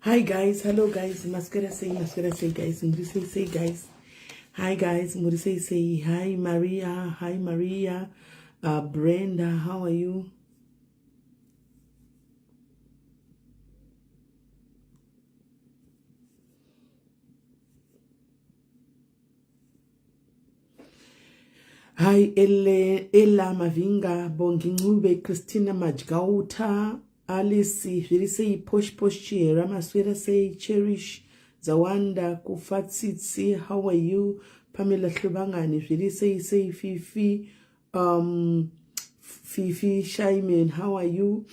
Hi guys, hello guys, maswera sei, maswera sei guys, muri sei sei guys. Hi guys, muri sei sei. Hi Maria, hi Maria, Brenda, how are you? Hi Ele, Ella Mavinga, Bongi Ncube, Christina Madgauta, Alice, zviri sei Posh Posh Chihera, maswera sei Cherish, Zawanda, Kufa Tsitsi, how are you? Pamela Hlubangani, zviri sei sei Fifi, Fifi Shyman, how are you?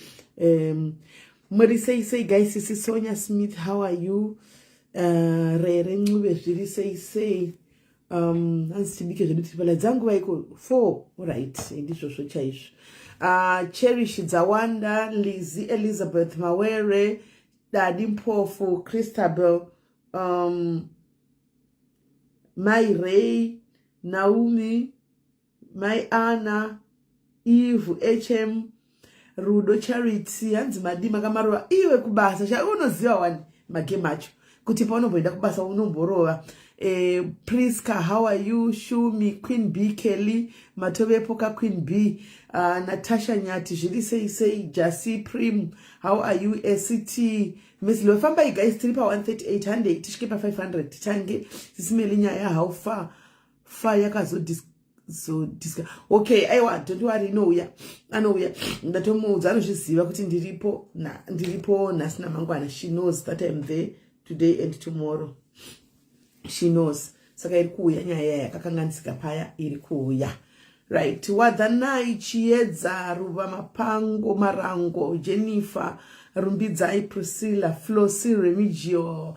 Muri sei sei guys, Sisi Sonia Smith, how are you? Rere Ncube, zviri sei sei? Hanzi tibike zvedu tiri pala dzanguva iko 4, right, ndizvozvo chaizvo. Cherish Dzawanda, Lizzie Elizabeth Mawere, Dadi Mpofu, Christabel, Mai Ray, Naomi, Mai Anna, Eve, HM, Rudo Charity, hanzi madii makamarova iwe kubasa cha unoziva wani magame acho kuti paunomboenda kubasa unomborova. Priska, how are you? Shumi, Queen B, Kelly, matovepo ka Queen B, Natasha Nyati, zviri sei sei, Jasi Prim, how are you? ST, Miss Lo, fambai guys, tiri pa 138 handei tisvike pa 500 titange sisimeli nyaya how far far yakazodiska. Okay, aiwa, don't worry, inouya, anouya, ndatomuudza, anozviziva kuti ndiripo na ndiripo nhasi namangwana. She knows that I'm there today and tomorrow, she knows. Saka iri kuuya nyaya yakakanganisika paya, iri kuuya. Right, Wadhanai Chiedza, Ruva Mapango, Marango, Jennifer, Rumbidzai, Priscilla, Flossy, Remigio,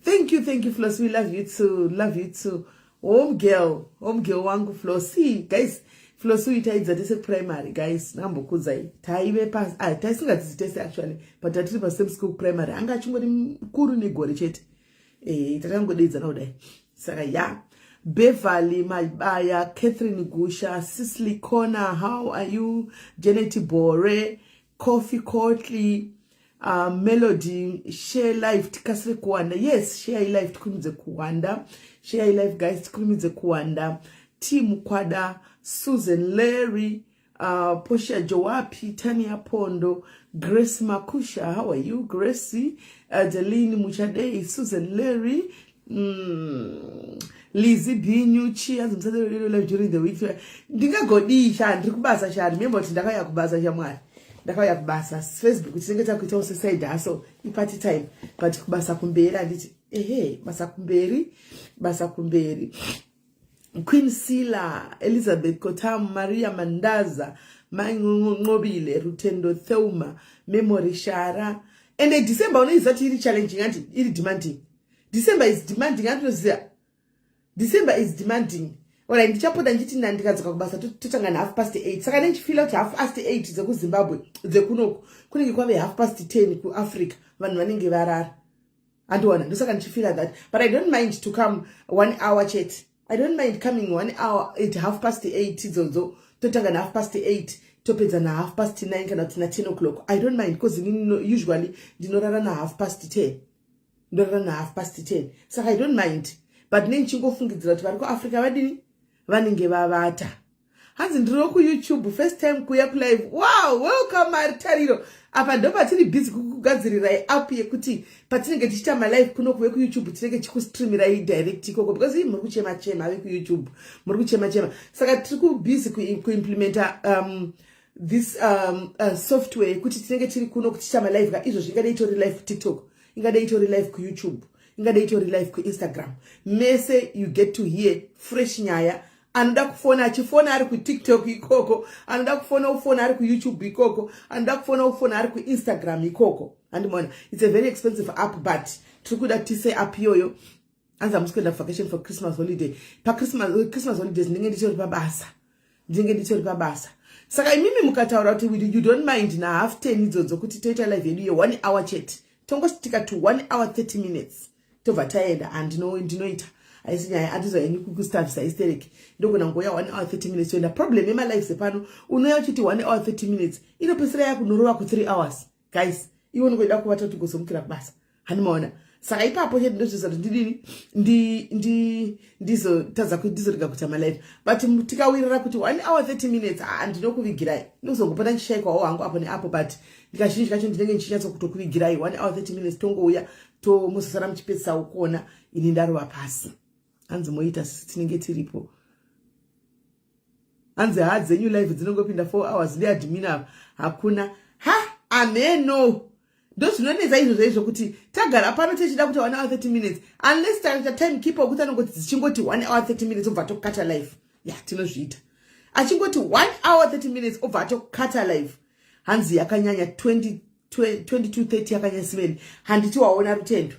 thank you, thank you Flossy, we love you too, love you too. Home girl, home girl wangu Flossy. Guys, Flossy uitaidza tese primary guys, ndambokudzai taive pa taisingadzidzi tese actually, but tatiri pa same school primary, anga achingori mukuru negore chete, takangodeidzana kudai. Saka ya Beverly Mabaya, Catherine Gusha, Cicely Corner, how are you? Janet Bore, Coffee Courtly, Melody, share live tikasire kuwanda. Yes, share live tikurumidze kuwanda. Share live guys, tikurumidze kuwanda. Tim Kwada, Susan Larry, Portia Joapi, Tania Pondo, Grace Makusha, how are you Gracie? Adeline Muchadei, Susan Larry, Lizzie Binyuchi, hanzi musadero live during the week. Ndingagodii sha, ndiri kubasa sha, remember kuti ndakauya kubasa sha mwari. Ndakauya kubasa, Facebook tinenge takuitawo seside hustle, iparty time, but kubasa kumberi handiti, ehe, basa kumberi, basa kumberi. Queen Sila, Elizabeth Kotam, Maria Mandaza, Manqobile, Rutendo Theuma, Memory Shara. And December unoiziva kuti iri challenging anti iri demanding. December is demanding, andinoziva. December is demanding. Alright, ndichapota ndichiti ndikadzoka kubasa totanga na 8:30. Saka ndichifila kuti 8:30 dzekuZimbabwe dzekunoku kunenge kwave 10:30 kuAfrica, vanhu vanenge varara. Andiona, ndosaka ndichifila that, but I don't mind to come 1 hour chete. I don't mind coming 1 hour at 8:30 idzodzo, totanga na 8:30 topedza na 9:30 kana kuti na 10 o'clock. I don't mind because inini usually ndinorara na 10:30, ndorara na 10:30, saka I don't mind. But nenchingofungidzira kuti vari kuAfrica vadini, vanenge vavata. Hanzi ndiriwo kuYouTube, first time kuuya kulive. Wow, welcome Maritariro. Apa ndo patiri busy kukugadzirirai app yekuti patinenge tichiita malive kuno kuve kuYouTube tinenge tichikustreamirai direct ikoko, because ii muri kuchema chema vekuYouTube, muri kuchema chema. Saka tiri kubusy kuimplementa this software yekuti tinenge tiri kuno kutiita malive ka izvozvo, ingadei itori live kuTikTok, ingadei itori live kuYouTube, ingadei itori live kuInstagram, mese you get to hear fresh nyaya. Anoda kufona achifona ari kuTikTok ikoko, anoda kufona ufona ari kuYouTube ikoko, anoda kufona ufona ari kuInstagram ikoko. Andimona, it's a very expensive app, but tiri kuda tise app iyoyo. Anzi hamusi kuenda vacation for Christmas holiday? PaChristmas, Christmas holidays ndinenge nditori pabasa, ndinenge nditori pabasa. Saka imimi mukataura kuti you don't mind na 10:30 idzodzo kuti toita live yedu ye1 hour chete, tongostika to 1 hour 30 minutes, tobva taenda, handinoita, haisi nyaya, handizoyanyi kukustavhisa istereki, ndogona ngoya 1 hour 30 minutes toenda. Problem yemalives epano, unoya uchiti 1 hour 30 minutes, inopedzisira yakunorova ku3 hours guys. Iwe unongoida kuvata kuti gozomukira kubasa. Handimaona. Saka ipapo chete ndozviza kuti ndidini, ndizotadza kuti ndizorega kuita malive, but tikawirira kuti 1 hour 30 minutes, haa, ndinokuvigirai. Ndinozongopota ndichishaikwawo hangu apo neapo, but ndikazhinji kacho ndinenge ndichinyatso kutokuvigirai 1 hour 30 minutes. Tongouya, tomuzosara muchipedzisawo kuona ini ndarova pasi. Hanzi moita, tinenge tiripo. Hanzi haa, dzenyu live dzinongopinda 4 hours, ndiadmin ava hakuna. Ha, ameno, ndozvinonetsa izvozvo izvo, kuti tagara pano tichida kuti 1 hour 30 minutes, unless taita time keeper wekuti anongoti dzichingoti 1 hour 30 minutes, obva atokata live. Ya, tinozviita. Achingoti 1 hour 30 minutes, obva atokata live. Hanzi yakanyanya 22:30, yakanyanya simeni. Handiti waona, Rutendo?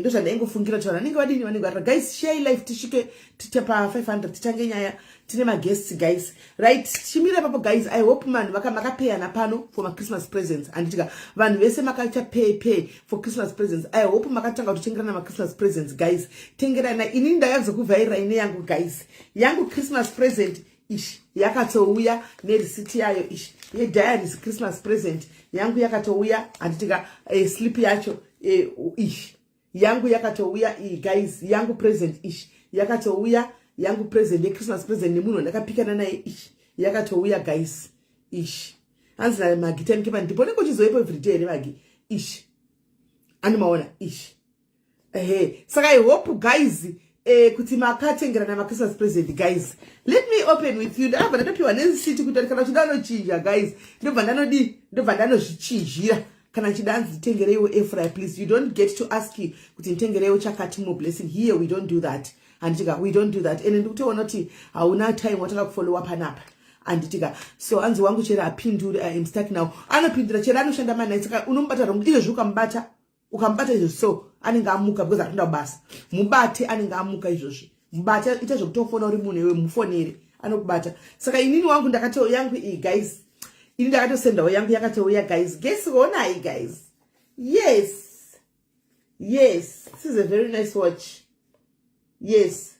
Ndo zvandaingofungira kuti vanhu vanenge vadini, vanenge varira. Guys, share live, tisvike tite pa500, titange nyaya. Tine maguests, guys. Right, chimira ipapo, guys. I hope vanhu makapeyana pano for machristmas presents. Handitika vanhu vese makaita pay pay for Christmas presents? I hope makatanga kutotengerana machristmas presents, guys. Tengerana. Inini ndakazokuvhairirai neyangu, guys. Yangu Christmas present ishi yakatouya nerisiti yayo, ishi yediaries. Christmas present yangu yakatouya, handitika? Slip yacho ishi yangu yakatouya iyi, guys. Yangu present ishi yakatouya, yangu present yechristmas present nemunhu wandakapikana naye, ishi yakatouya, guys, ishi. Hanzi naMagi, timekeeper ndipo nenge uchizoipo everyday here, Magi? Ishi animaona ishi. Ehe, saka I hope, guys, kuti makatengerana machristmas present. Guys, let me open with you. Ndakabva ndatopiwa nerisiti kuti kana uchida unochinja, guys. Ndobva ndanodii? Ndobva ndanozvichinjira. Kana chidanzi nditengereiwo airfryer, please. You don't get to ask kuti nditengereiwo chakati more blessing. Here we don't do that, handitika? We don't do that. Ende ndikutoona kuti hauna time wataka kufollowa panapa, handitika? So hanzi wangu chero apindure, I am stuck now. Anopindura chero, anoshanda manight, saka unomubata wrong izvezvi. Ukamubata izvozvi, so anenge amuka because akuenda kubasa. Mubate, anenge amuka izvozvi. Mubate, ita zvekutofona uri munhu iwe, mufonere, anokubata. Saka inini wangu ndakato yangu iyi, guys, ini ndakatosendawo yangu, yakatouya, guys. Guess, onai, guys. Yes, this is a very nice watch. Yes.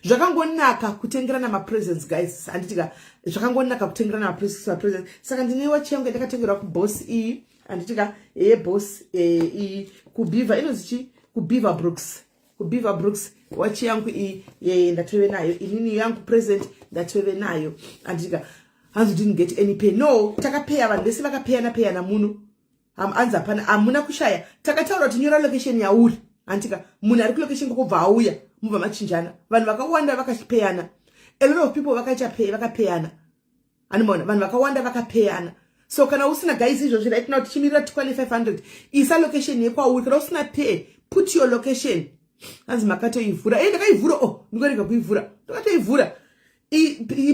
Zvakangonaka kutengerana mapresents, guys, handitika? Zvakangonaka kutengerana mapresents. Saka ndine watch yangu yandakatengerwa kuboss iyi, handitika? Yeboss iyi kubeaver, inonzi chi? Kubeaver Brooks, kuBeaver Brooks. Wachi yangu iyi ndatove nayo inini, yangu present ndatove nayo, handitika? Hanzi didn't get any pay. No, takapeya, vanhu vese vakapeyana peyana muno. Hanzi hapana, hamuna kushaya. Takataura kuti nyora location yauri, handitika? Munhu ari kulocation kokobva auya, mubva machinjana. Vanhu vakawanda vakapeyana. A lot of people vakaita pay, vakapeyana. Anomaona vanhu vakawanda vakapeyana. So kana usina, guys, izvozvi right now tichimirira tikwane 500, isa location yekwauri. Kana usina pay, put your location. Hanzi makatoivhura? E, ndakaivhura. O, oh, ndingorega kuivhura? Ndakatoivhura.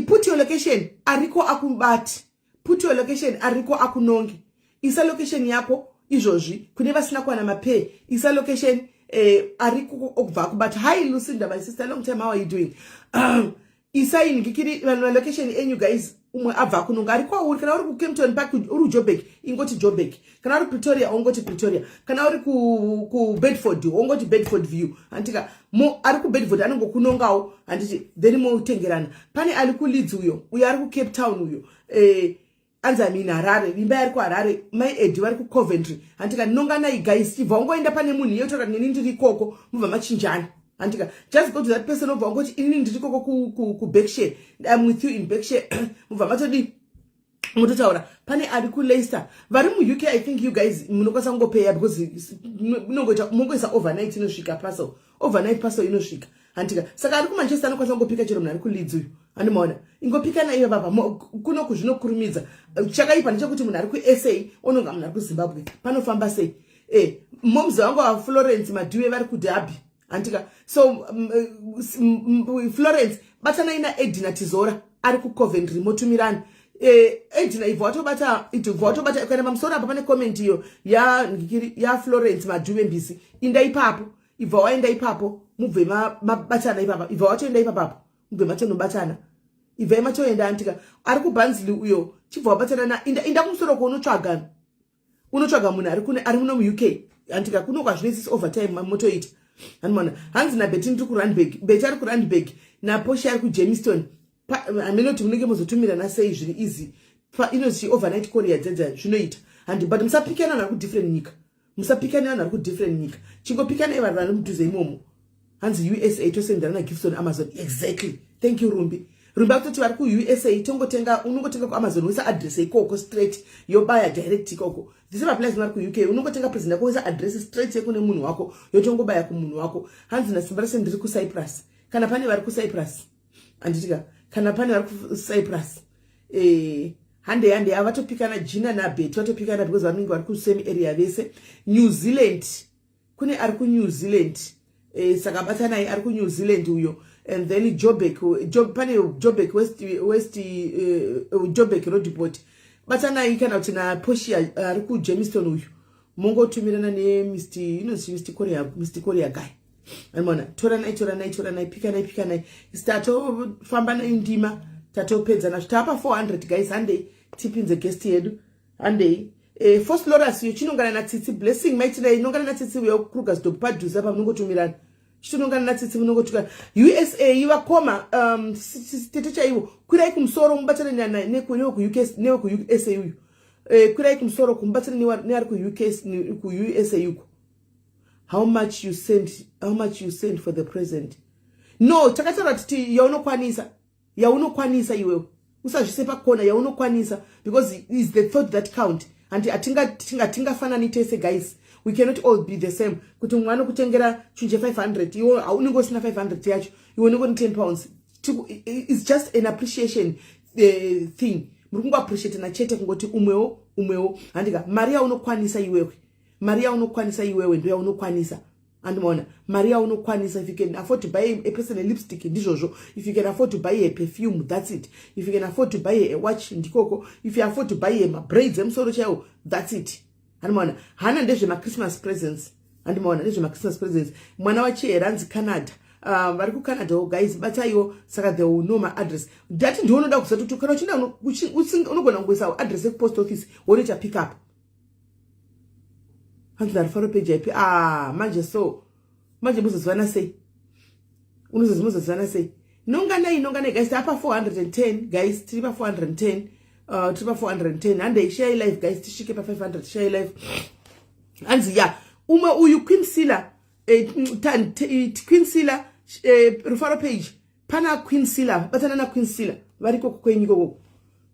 Put your location, ariko akubati. Put your location, ariko akunonge. Isa location yako izvozvi. Kune vasina kuwana mapay, isa location, ariko okubva akubata. Hi Lucinda, my sister, long time. How are you doing? Isai ngikiri vanhu valocation enyu, guys. Umwe abva kunonga ari kwauri. Kana uri kuKempton Park, uri kuJoburg, ingoti Joburg. Kana uri Pretoria, ongoti Pretoria. Kana uri kuBedford, ongoti Bedford View, handitika? Ari kuBedford anongokunongawo, handiti? Then motengerana. Pane ari kuLeeds uyo, uyo ari kuCape Town uyo, anzi amini Harare, vimba ari kuHarare, mai Edi vari kuCoventry, handika? Nonganai, guys. Chibva wangoenda pane munhu iye, taura, "Nini ndiri ikoko," mubva machinjana, handika? Just go to that person, obva wangoti, "Inini ndiri ikoko kuBerkshire, I'm with you in Berkshire." Mubva matodi mutotaura. Pane ari kuLeicester, vari muUK, I think you guys munokwanisa kungopeya because munongoisa overnight, inosvika parcel. Overnight parcel inosvika, handika? Saka ari kuManchester anokwanisa kungopika chero munhu ari kuLeeds uyu, handimaona? Ingopikana iyo baba kunoku, zvinokurumidza. Chakaipa ndechekuti munhu ari kuSA ononga munhu ari kuZimbabwe, panofamba sei? Momzi vangu vaFlorence Madhuve vari kuDerby, handika? So Florence, batanai naEdina Tizora ari kuCoventry, motumirana. Edina, ibva watobata, ibva watobata. Kana pamusoro apa pane comment iyo yaFlorence Madhuve Mbisi, inda ipapo, ibva waenda ipapo, mubve mabatana ipapa. Ibva watoenda ipapapo, mubve matonobatana. Ibvai matoenda, andika? Ari kuBarnsley uyo, chibva wabatana na inda, inda kumusoro kwaunotsvaga, unotsvaga munhu ari kune, ari muno muUK, andika? Kuno kwazvinoisisi overtime motoita, handimaona? Hanzi naBeti, ndiri kuRandburg. Beti ari kuRandburg, naPoshi ari kuJermiston. Haminoti munenge mozotumirana sei, zviri easy. Inozi overnight courier dzedza, zvinoita. Handi, but musapikana vanhu vari kudifferent nyika. Musapikane vanhu vari kudifferent nyika. Chingopikanai vanhu vari mudhuze imomo. Hanzi USA tosenderana gifts on Amazon. Exactly. Thank you Rumbi. Rumbi akutoti vari kuUSA tongotenga, unongotenga kuAmazon woisa address ikoko straight yobaya direct ikoko. The same applies vari kuUK, unongotenga present yako woisa address straight yekune munhu wako yotongobaya kumunhu wako. Hanzi naSimba rese ndiri kuCyprus. Kana pane vari kuCyprus. Anditika kana pane vari kuCyprus. Eh, hande hande avatopikana Gina naBetty vatopikana because vanenge vari kusame area vese. New Zealand kune ari kuNew Zealand eh, saka batanai ari kuNew Zealand uyo and then Joburg, Job, pane Joburg West, West Joburg Roadport batanai kana kuti naPortia ari kuJermiston uyu mongotumirana neMr inonzi Mr Korea, Mr Korea guy Amona toranai toranai toranai pikanai pikanai tatofamba neindima tatopedza nazvo tapa 400 guys handei tipinze guest yedu handei eh, First Lawrence iyo chinongana naTsitsi Blessing maitinai inongana naTsitsi uyo Krugersdorp padhuze apa munongotumirana chitonongana naTsitsi munongotukana USA vakoma tete chaivo kwirai kumusoro mubatane newe kuUSA uyu eh, kwirai kumusoro kumubatane neari kuUSA uko. How much you send, how much you send for the present? No, takataura titi yaunokwanisa, yaunokwanisa iwewe usazvise pakona yaunokwanisa because is the thought that count. And atingafanani tese guys, we cannot all be the same. Kuti mumwe anokutengera chinhu che 500 iwe unenge usina 500 yacho, iwe unenge une 10 pounds. It's just an appreciation thing. Muri kungoappreciatana chete kungoti umwewo umwewo handika mari yaunokwanisa iwewe, mari yaunokwanisa iwewe ndo yaunokwanisa. Andimaona mari yaunokwanisa. If you can afford to buy a person a lipstick ndizvozvo, if you can afford to buy a perfume that's it, if you can afford to buy a watch ndikoko, if you afford to buy a mabraids emusoro chaiwo that's it. Andimaona hana ndezvemachristmas presents. Andimaona ndezvemachristmas presents. Mwana wachihera anzi Canada. Vari kuCanada wo guys bataiwo saka they will know my address. Ndati ndiwo unoda kusati kana uchinda unogona kungoisa address yekupost office wonoita pick up. Hanzi ndarufaro page ipi? Ah, manje so manje muzozivana sei? Unozozi muzozivana sei? Nonganai nonganai guys, tapa 410 guys, tiri pa 410, tiri pa 410. Handei share live guys, tisvike pa 500 share live. Hanzi ya umwe uyu Queen Sila, Queen Sila, Rufaro page pana Queen Sila, batana na Queen Sila vari koko kwenyu ikoko,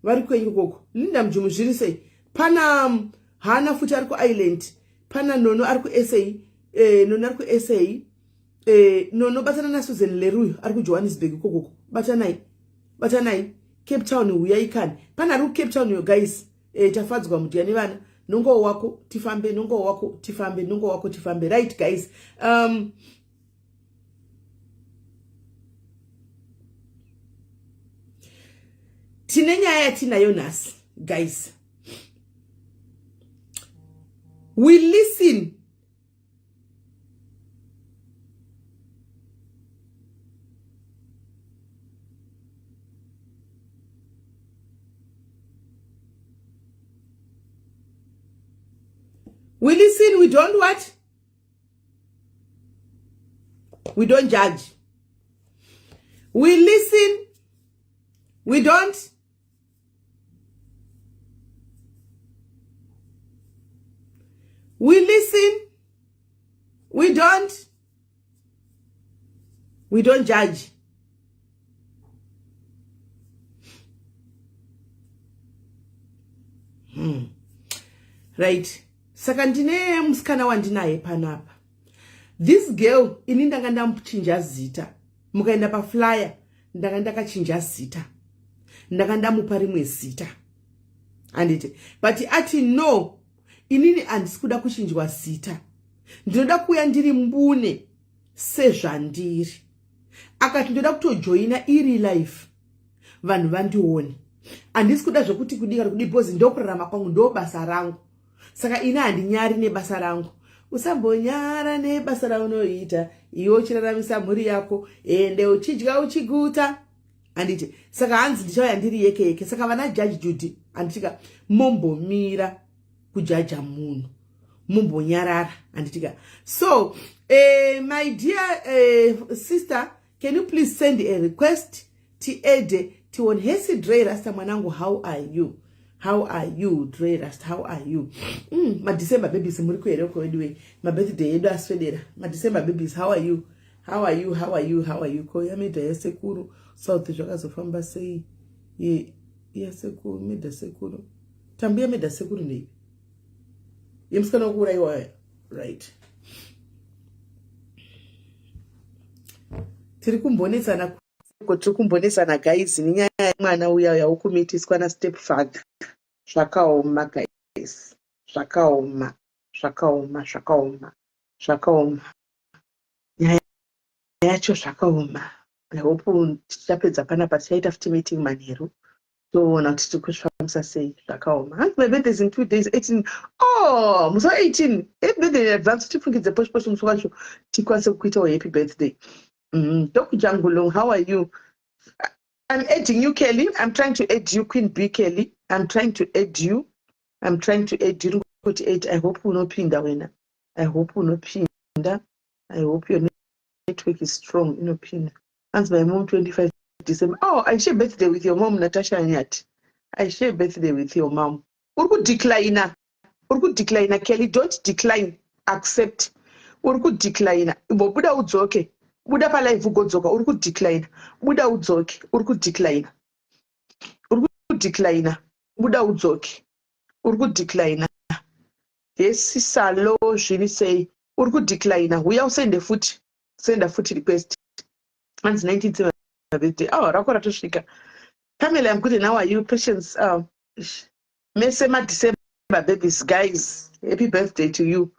vari kwenyu ikoko. Linda Mjumu zviri sei? Pana Hana futi ari kuIreland, pana Nono ari kuSA, Nono ari kuSA, Nono batana na Susan Leruyo ari kuJohannesburg ikokoko. Batanai batanai Cape Town huyai kani. Pana ari kuCape Town yo guys, tafadzwa mudya nevana. Nongo wako tifambe, nongo wako tifambe, nongo wako tifambe. Right guys, tine nyaya yatinayo nhasi guys. We listen We listen, we don't what? We don't judge. We listen, we don't. We listen, we don't. We don't judge. Right. Saka ndine musikana wandinaye panapa. This girl ini ndanga ndamuchinja zita. Mukaenda paflyer ndanga ndakachinja zita. Ndanga ndamupa rimwe zita. Anditi. But ati no, inini handisi kuda kuchinjwa zita. Ndinoda kuuya ndiri mbune sezvandiri. Akati ndoda kutojoina iri life. Vanhu vandione. Handisi kuda zvekuti kudika kudi because ndokurarama kwangu, ndo basa rangu. Saka ini handinyari nebasa rangu. Usambonyara nebasa raunoita, iwe uchiraramisa mhuri yako, ende uchidya uchiguta. Handiti. Saka hanzi ndichauya ndiri yeke yeke. Saka vana Judge Judy, handitika, mombomira kujaja munhu. Mumbonyarara, handitika. So, my dear sister, can you please send a request tiede tione. Hesi Dre Rasta mwanangu, how are you? How are you Drerast, how are you? MaDecember babies muri kuhere uko weduwe? Mabirthday edu aswedera. MaDecember babies, how are you, how are you, how are you, how are you? Ko yamedha yasekuru south zvakazofamba sei? Yasekuru medha, sekuru tambu yamedha sekuru ndeipi yemusikana wekuurayiwa? Right, tiri kumbonetsana, tiri kumbonetsana guys, nenyaya yemwana uya uya wokumitiswa nastep father. Zvakaoma guys, zvakaoma, zvakaoma, zvakaoma, zvakaoma nyaya yacho, zvakaoma. I hope tichapedza panapa, tichaita futi meeting manheru, toona kuti tiri kuzvifambisa sei. Zvakaoma. Hanzi my birthday is in 2 days, 18. Oh, musi wa18. Happy birthday in advance. Tifungidze poshi poshi musi wacho tikwanise kukuitawo happy birthday. Doc Jangulung, how are you? I'm adding you, Kelly. I'm trying to add you, Queen B Kelly. I'm trying to add you, I'm trying to add you. Kuti add, I hope unopinda wena. I hope unopinda. I hope your network is strong, inopinda. Hanzi my mom 25 December. Oh, I share birthday with your mom, Natasha Nyati. I share birthday with your mom. Uri kudeclina, uri kudeclina Kelly. Don't decline, accept. Uri kudeclina. Imbobuda udzoke, buda palive ugodzoka. Uri kudeclina, buda udzoke. Uri kudeclina, uri kudeclina, buda udzoke. Uri kudeclina. Yes, salo, zviri sei? Uri kudeclina. Huya usende futi, senda futi request. Hanzi 19 birthday. Oh, rako ratosvika. Pamela, I'm good, and how are you? Patience, mese maDecember babies, guys, happy birthday to you.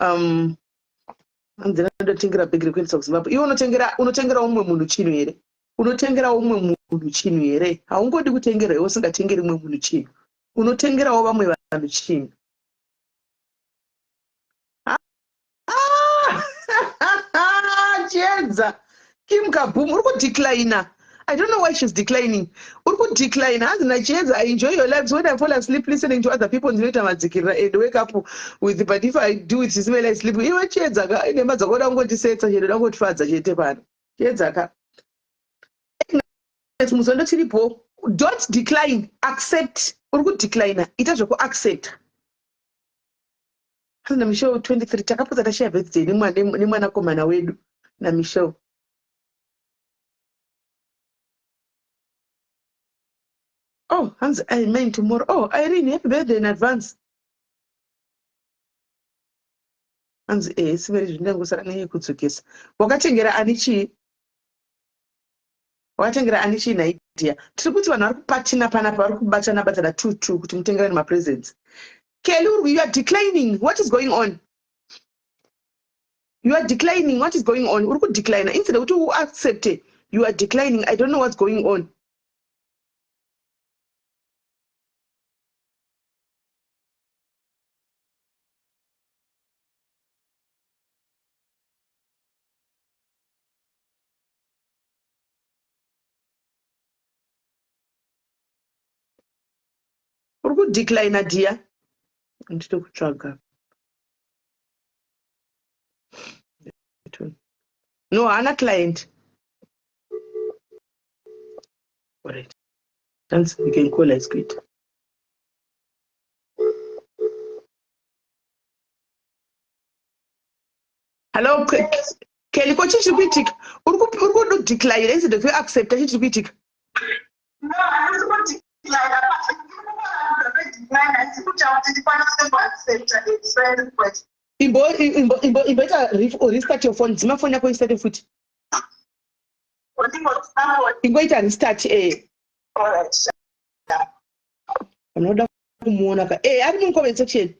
Hanzi ndotengera bhegi rekuendesa kuZimbabwe. Iwe unotengera, unotengera umwe munhu chinhu here? Unotengera umwe munhu chinhu here? Haungodi kutengera iwe usingatengeri umwe munhu chinhu. Unotengerawo vamwe vanhu chinhu. Ah! Chiedza Kim Kaboom, uri kudeclina. I don't know why she's declining. Uri kudeclina. Hanzi naChiedza, I enjoy your lives. When I fall asleep listening to other people, ndinoita madzikirira and wake up with, but if I do it smell I sleep. Iwe Chiedza ka, inhema dzakoda kungotisetsa chete, uda kungotifadza chete pano. Chiedza ka, muzondo tiripo. Don't decline, accept. Uri kudeclina, ita zvekuaccepta. Hanzi naMichelle 23, takapotsa tashaya birthday nemwanakomana wedu naMichelle. Oh, hanzi I mean tomorrow. Oh, Irene, happy birthday in advance. Hanzi siveri zvindangosara neyekudzokesa. Wakatengera ani chii? Wakatengera ani chii naidia? Tiri kuti vanhu vari kupatina panapa, vari kubatana batana two two kuti mutengerane mapresents. Kelly, you are declining. What is going on? You are declining. What is going on? Uri kudeclina instead yekuti uaccepte. You are declining. I don't know what's going on. Uri kudeclina dear, ndito kutsvaga. No, haana client. Alright, thanks, you can call. Is good. Hello Kelly, ko chii chiri kuitika? Uri kudecline instead of accepta. Chii chiri kuitika? No, handisi kudecline. Handisi kuita kuti ndikwanise kuaccepta a friend request. Imboita restart your phone. Dzima phone yako, istarte futi. Ingoita restart. Alright. Unoda kumuona ka? Ari mucomment section.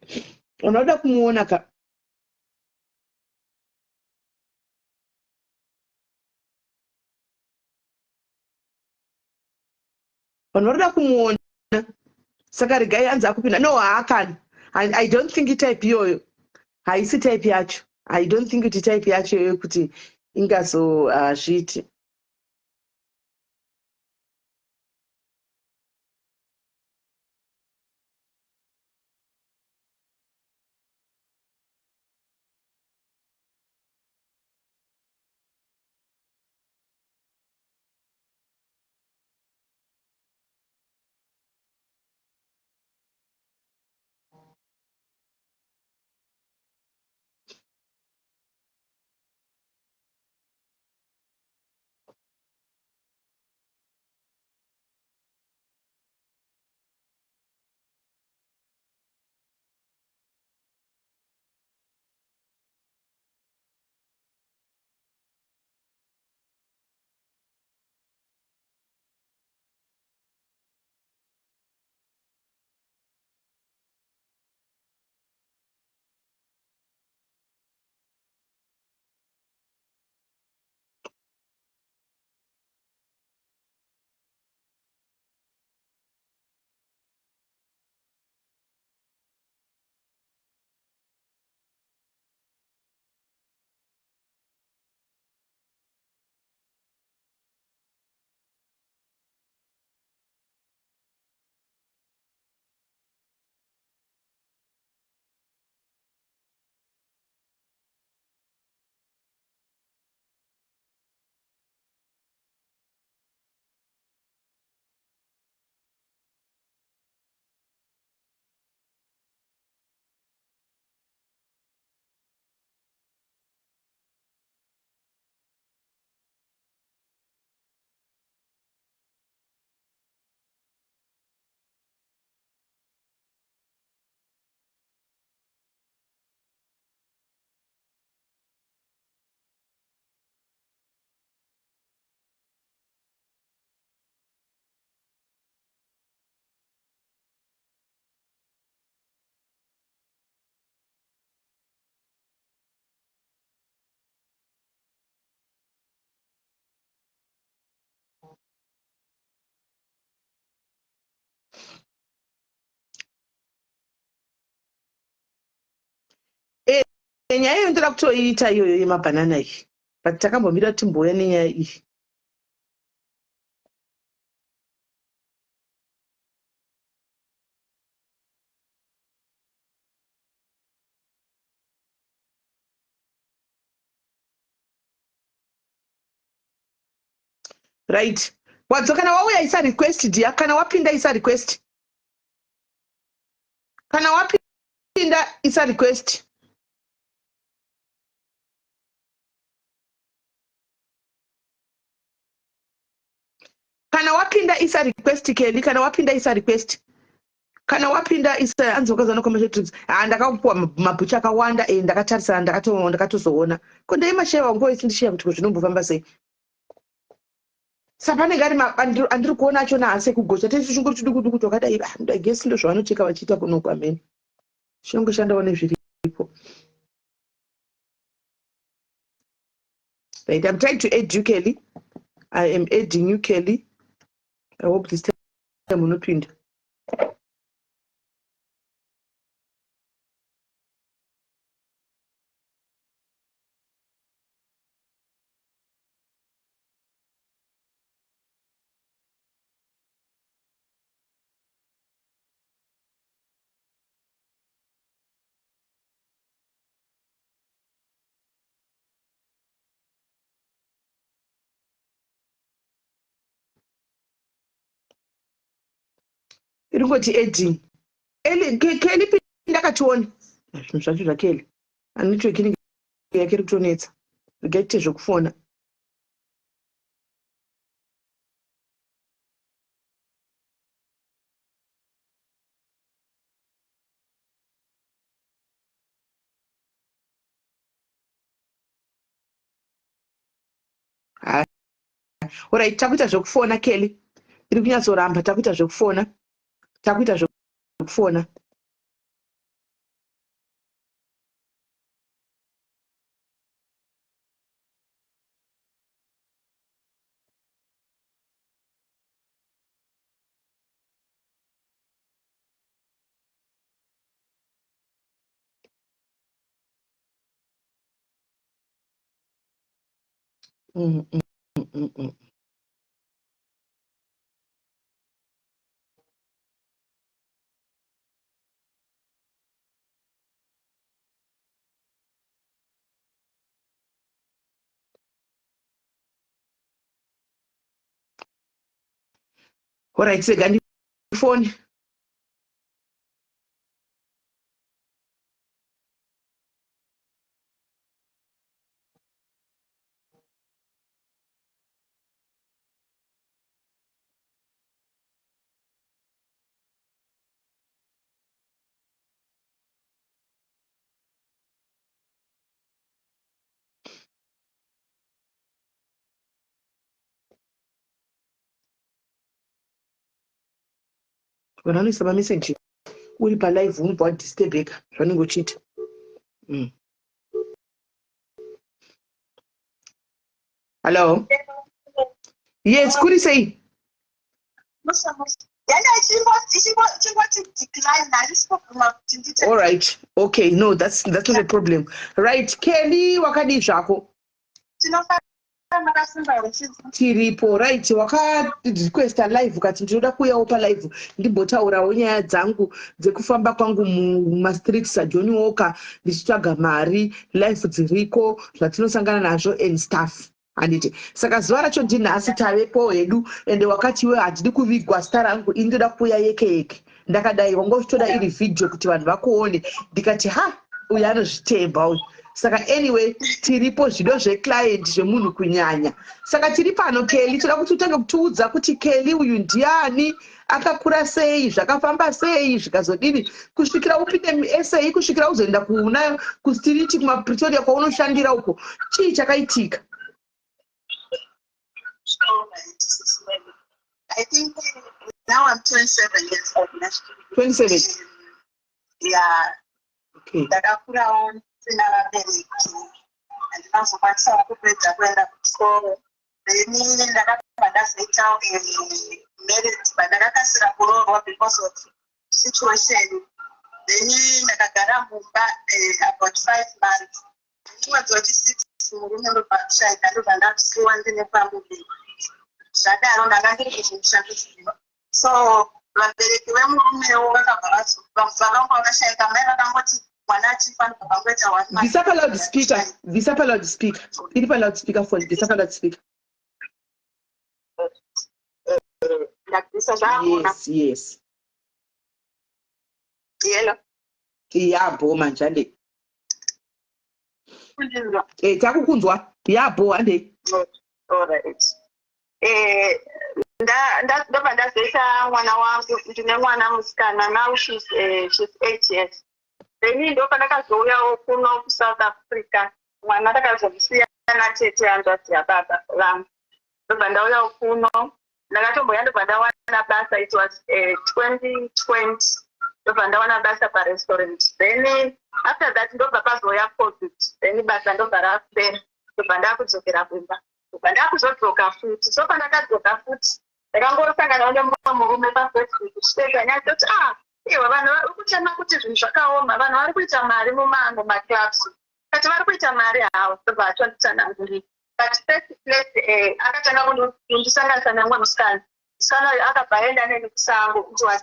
Unoda kumuona ka? Vanhu varikuda kumuona, saka regai. Anzi akupinda. No, haakani. I don't think itype iyoyo, haisi type yacho. I don't think kuti type yacho iyoyo kuti ingazozviiti. Nyaya iyo ndoda kutoiita iyoyo yemabhanana iyi, but takambomira timbouya nenyaya iyi. Right, wadzo, kana wauya isa request, dear. Kana wapinda isa request. Kana wapinda isa request. Kana wapinda isa request, Kelly. Kana wapinda isa request. Kana wapinda isa. Anzi wakazana commercial trips. Ha, ndakapuwa mabhuchi akawanda e ndakatarisa, ndakatozoona ko ndaimasheya wangu isindisheya kuti zvinombofamba sei. Sapanenge ari andiri kuona achona asi ekugocha tese chingori chiduku duku twakadai. I guess ndo zvavanocheka vachiita kunoku, amene chinongoshandawo nezviripo. Right, I'm trying to add you, Kelly. I am adding you, Kelly. I hope this time unopinda. Iri kungoti adding. Kelly, pinda katione zvinhu zvacho zvaKelly. Anetwork inenge yake iri kutonetsa. Regai tiite zvekufona. Alright, takuita zvekufona. Kelly iri kunyatsoramba. Takuita zvekufona, takuita zvekufona. Alright, rega ndifone. Vanhu vanoisa mameseji uri palive, unobva wadisturbeka zvanenge uchiita. Hello, yes, kuri sei? Yanga ichingoti decline, handisi kubvuma kuti ndiite. All right, okay, no, that's not a problem. Right, Kelly, wakadii zvako? Tinofara, makasimba here chidzi? Tiripo. Right, wakarequesta live ukati ndinoda kuuyawo palive ndimbotaurawo nyaya dzangu dzekufamba kwangu mumastreets aJohn Walker ndichitsvaga mari, life dziriko, zvatinosangana nazvo and stuff, handiti? Saka zuva racho ndinhasi, tavepo hedu. Ende wakati iwe handidi kuvigwa zita rangu, ini ndoda kuuya yeke yeke ndakadai. Wanga uchitoda iri vhidhiyo kuti vanhu vakuone. Ndikati ha, uyu anozvitemba uyu. Saka anyway, tiripo, zvido zveclient zvemunhu kunyanya. Saka tiri pano, Kelly, toda kuti utange kutiudza kuti Kelly uyu ndiani, akakura sei, zvakafamba sei, zvikazodini kusvikira upinde muSA, kusvikira uzoenda kuna kustreet kumaPretoria kwaunoshandira uko. Chii chakaitika? I think now I'm 27 years old. 27? Yeah. Okay. Ndakakurawo ndisina vabereki, handinazokwanisawo kupedza kuenda kuchikoro. Then ndakabva ndazoitawo marriage, but ndakakasira kuroorwa because of situation. Then ndakagara mumba about 5 months. Mwedzi wechi6 murume ndobva kushaika, ndobva ndakusiwa ndine pamuviri. Zvadaro ndanga ndiri kumusha kuziva, so vabereki vemurumewo vakabva vakanga vakashaika. Mai vakangoti mwana achifa, ndobva vangoita one month. Bvisa paloud speaker, bvisa paloud speaker, iri paloud speaker phone, bvisa paloud speaker. Ndabvisa zvaakuna. Yes. Yelo. Yabho manje, handei. Kundinzwa? Takukunzwa, yabho, handei. Alright. Ndobva ndazoita mwana wangu. Ndine mwana musikana now, she's 8 years. Then ndo pandakazouyawo kuno kuSouth Africa. Mwana ndakazomusiya natete, hanzvadzi yababa vangu. Ndobva ndauyawo kuno, ndakatomboya, ndobva ndawana basa. It was 2020. Ndobva ndawana basa parestaurant. Then after that ndobva pazouya COVID, then basa ndobva rapera, ndobva ndakudzokera kumba, ndobva ndakuzodzoka futi. So pandakadzoka futi, ndakangosangana nemumwe murume paFacebook, tichitoita nyaya, toti, "Ah, iwe, vanhu vari kuchema kuti zvinhu zvakaoma, vanhu vari kuita mari mumaclubs." Kati vari kuita mari havo, ndobva atonditsanangurira. But first place, akatanga kundisanganisa nemumwe musikana. Musikana uyu akabva aenda neni kusango. It was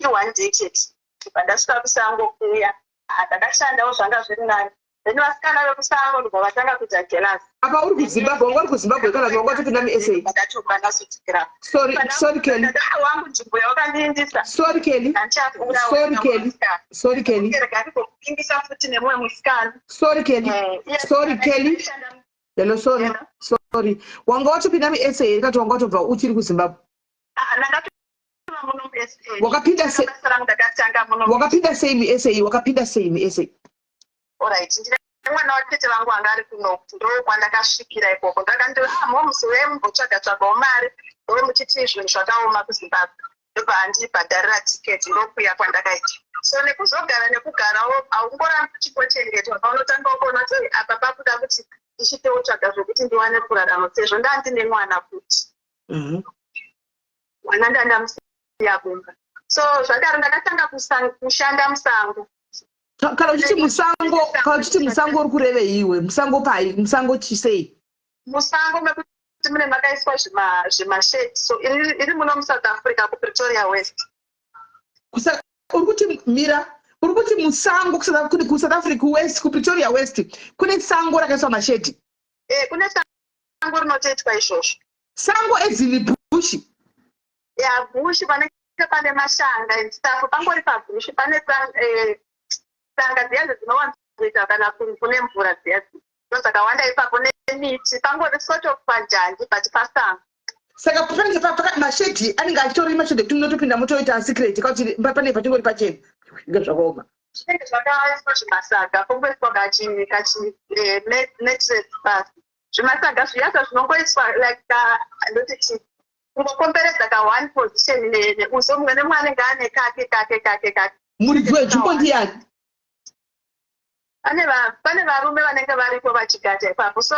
i-one day chete. Ndobva ndasvika kusango kuya. Ah, ndakashandawo, zvanga zviri nani. Then vasikana vekusango ndobva vatanga kuita jealous. Apa uri kuZimbabwe, wanga uri kuZimbabwe kana kuti wanga watopinda muSA? Ndakatobva ndazodzokera. Sorry, sorry, Kelly. Wangu, nzvimbo yawakandiindisa. Sorry, Kelly. Sorry, Kelly. Sorry, Kelly. Rega ndikokupindisa futi nemumwe musikana. Sorry, Kelly. Iye Sorry, Kelly. Hello, sorry. Hello. Sorry, wanga watopinda muSA here kana kuti wanga watobva uchiri kuZimbabwe? Ah, ndakatova muno muSA. Wakapinda Basa rangu ndakatanga muno. Wakapinda sei muSA? Wakapinda sei muSA? Alright, ndine mwana watete vangu anga ari kuno, ndo kwandakasvikira ikoko. Ndakandoti, "Ah, momusi wembotsvaga tsvagawo mari, ndo muchiti zvinhu zvakaoma kuZimbabwe." Ndobva andibhadharira tiketi, ndokuya kwandakaita. So nekuzogara nekugarawo, haungorambi uchingochengetwa. Paunotanga kuona kuti, "Ei, apa pakuda kuti ndichitotsvaga zvokuti ndiwane kurarama," sezvo ndandine mwana futi. Mwana ndandamusiya kumba. So zvadaro ndakatanga kushanda musango. Kana uchiti musango, kana uchiti musango, uri kurevei iwe? Musango pai? Musango chisei? Musango mekuti mune makaiswa zvimashedi. So iri muno muSouth Africa, kuPretoria West. Uri kuti, mira, uri kuti musango kuSouth Africa West, kuPretoria West, kune sango rakaiswa mashedhi? Kune sango rinotoitwa izvozvo. Sango ezini bush? Ya, bush panenge pane mashanga and stuff, pangori pabush, pane tsanga dziya dzinowanzoita kana kune mvura dziya, ndo dzakawanda ipapo, nemiti, pangori sort of panjanji, but pasango. Saka panenge mashedhi anenge achitori mashedhi ekuti munotopinda motoita secret, kakuti pane pachingori pachena? Inge zvakaoma. Zvinenge zvakaiswa zvimasaga, pongoiswa kachi kachi mattress pasi, zvimasaga zviyasa zvinongoiswa like ndoti chii, kungokomberedza ka one position neuso. Mumwe nemumwe anenge ane kake kake kake kake. Muridzi wenzvimbo ndiani? Pane varume vanenge varipo vachigata ipapo. So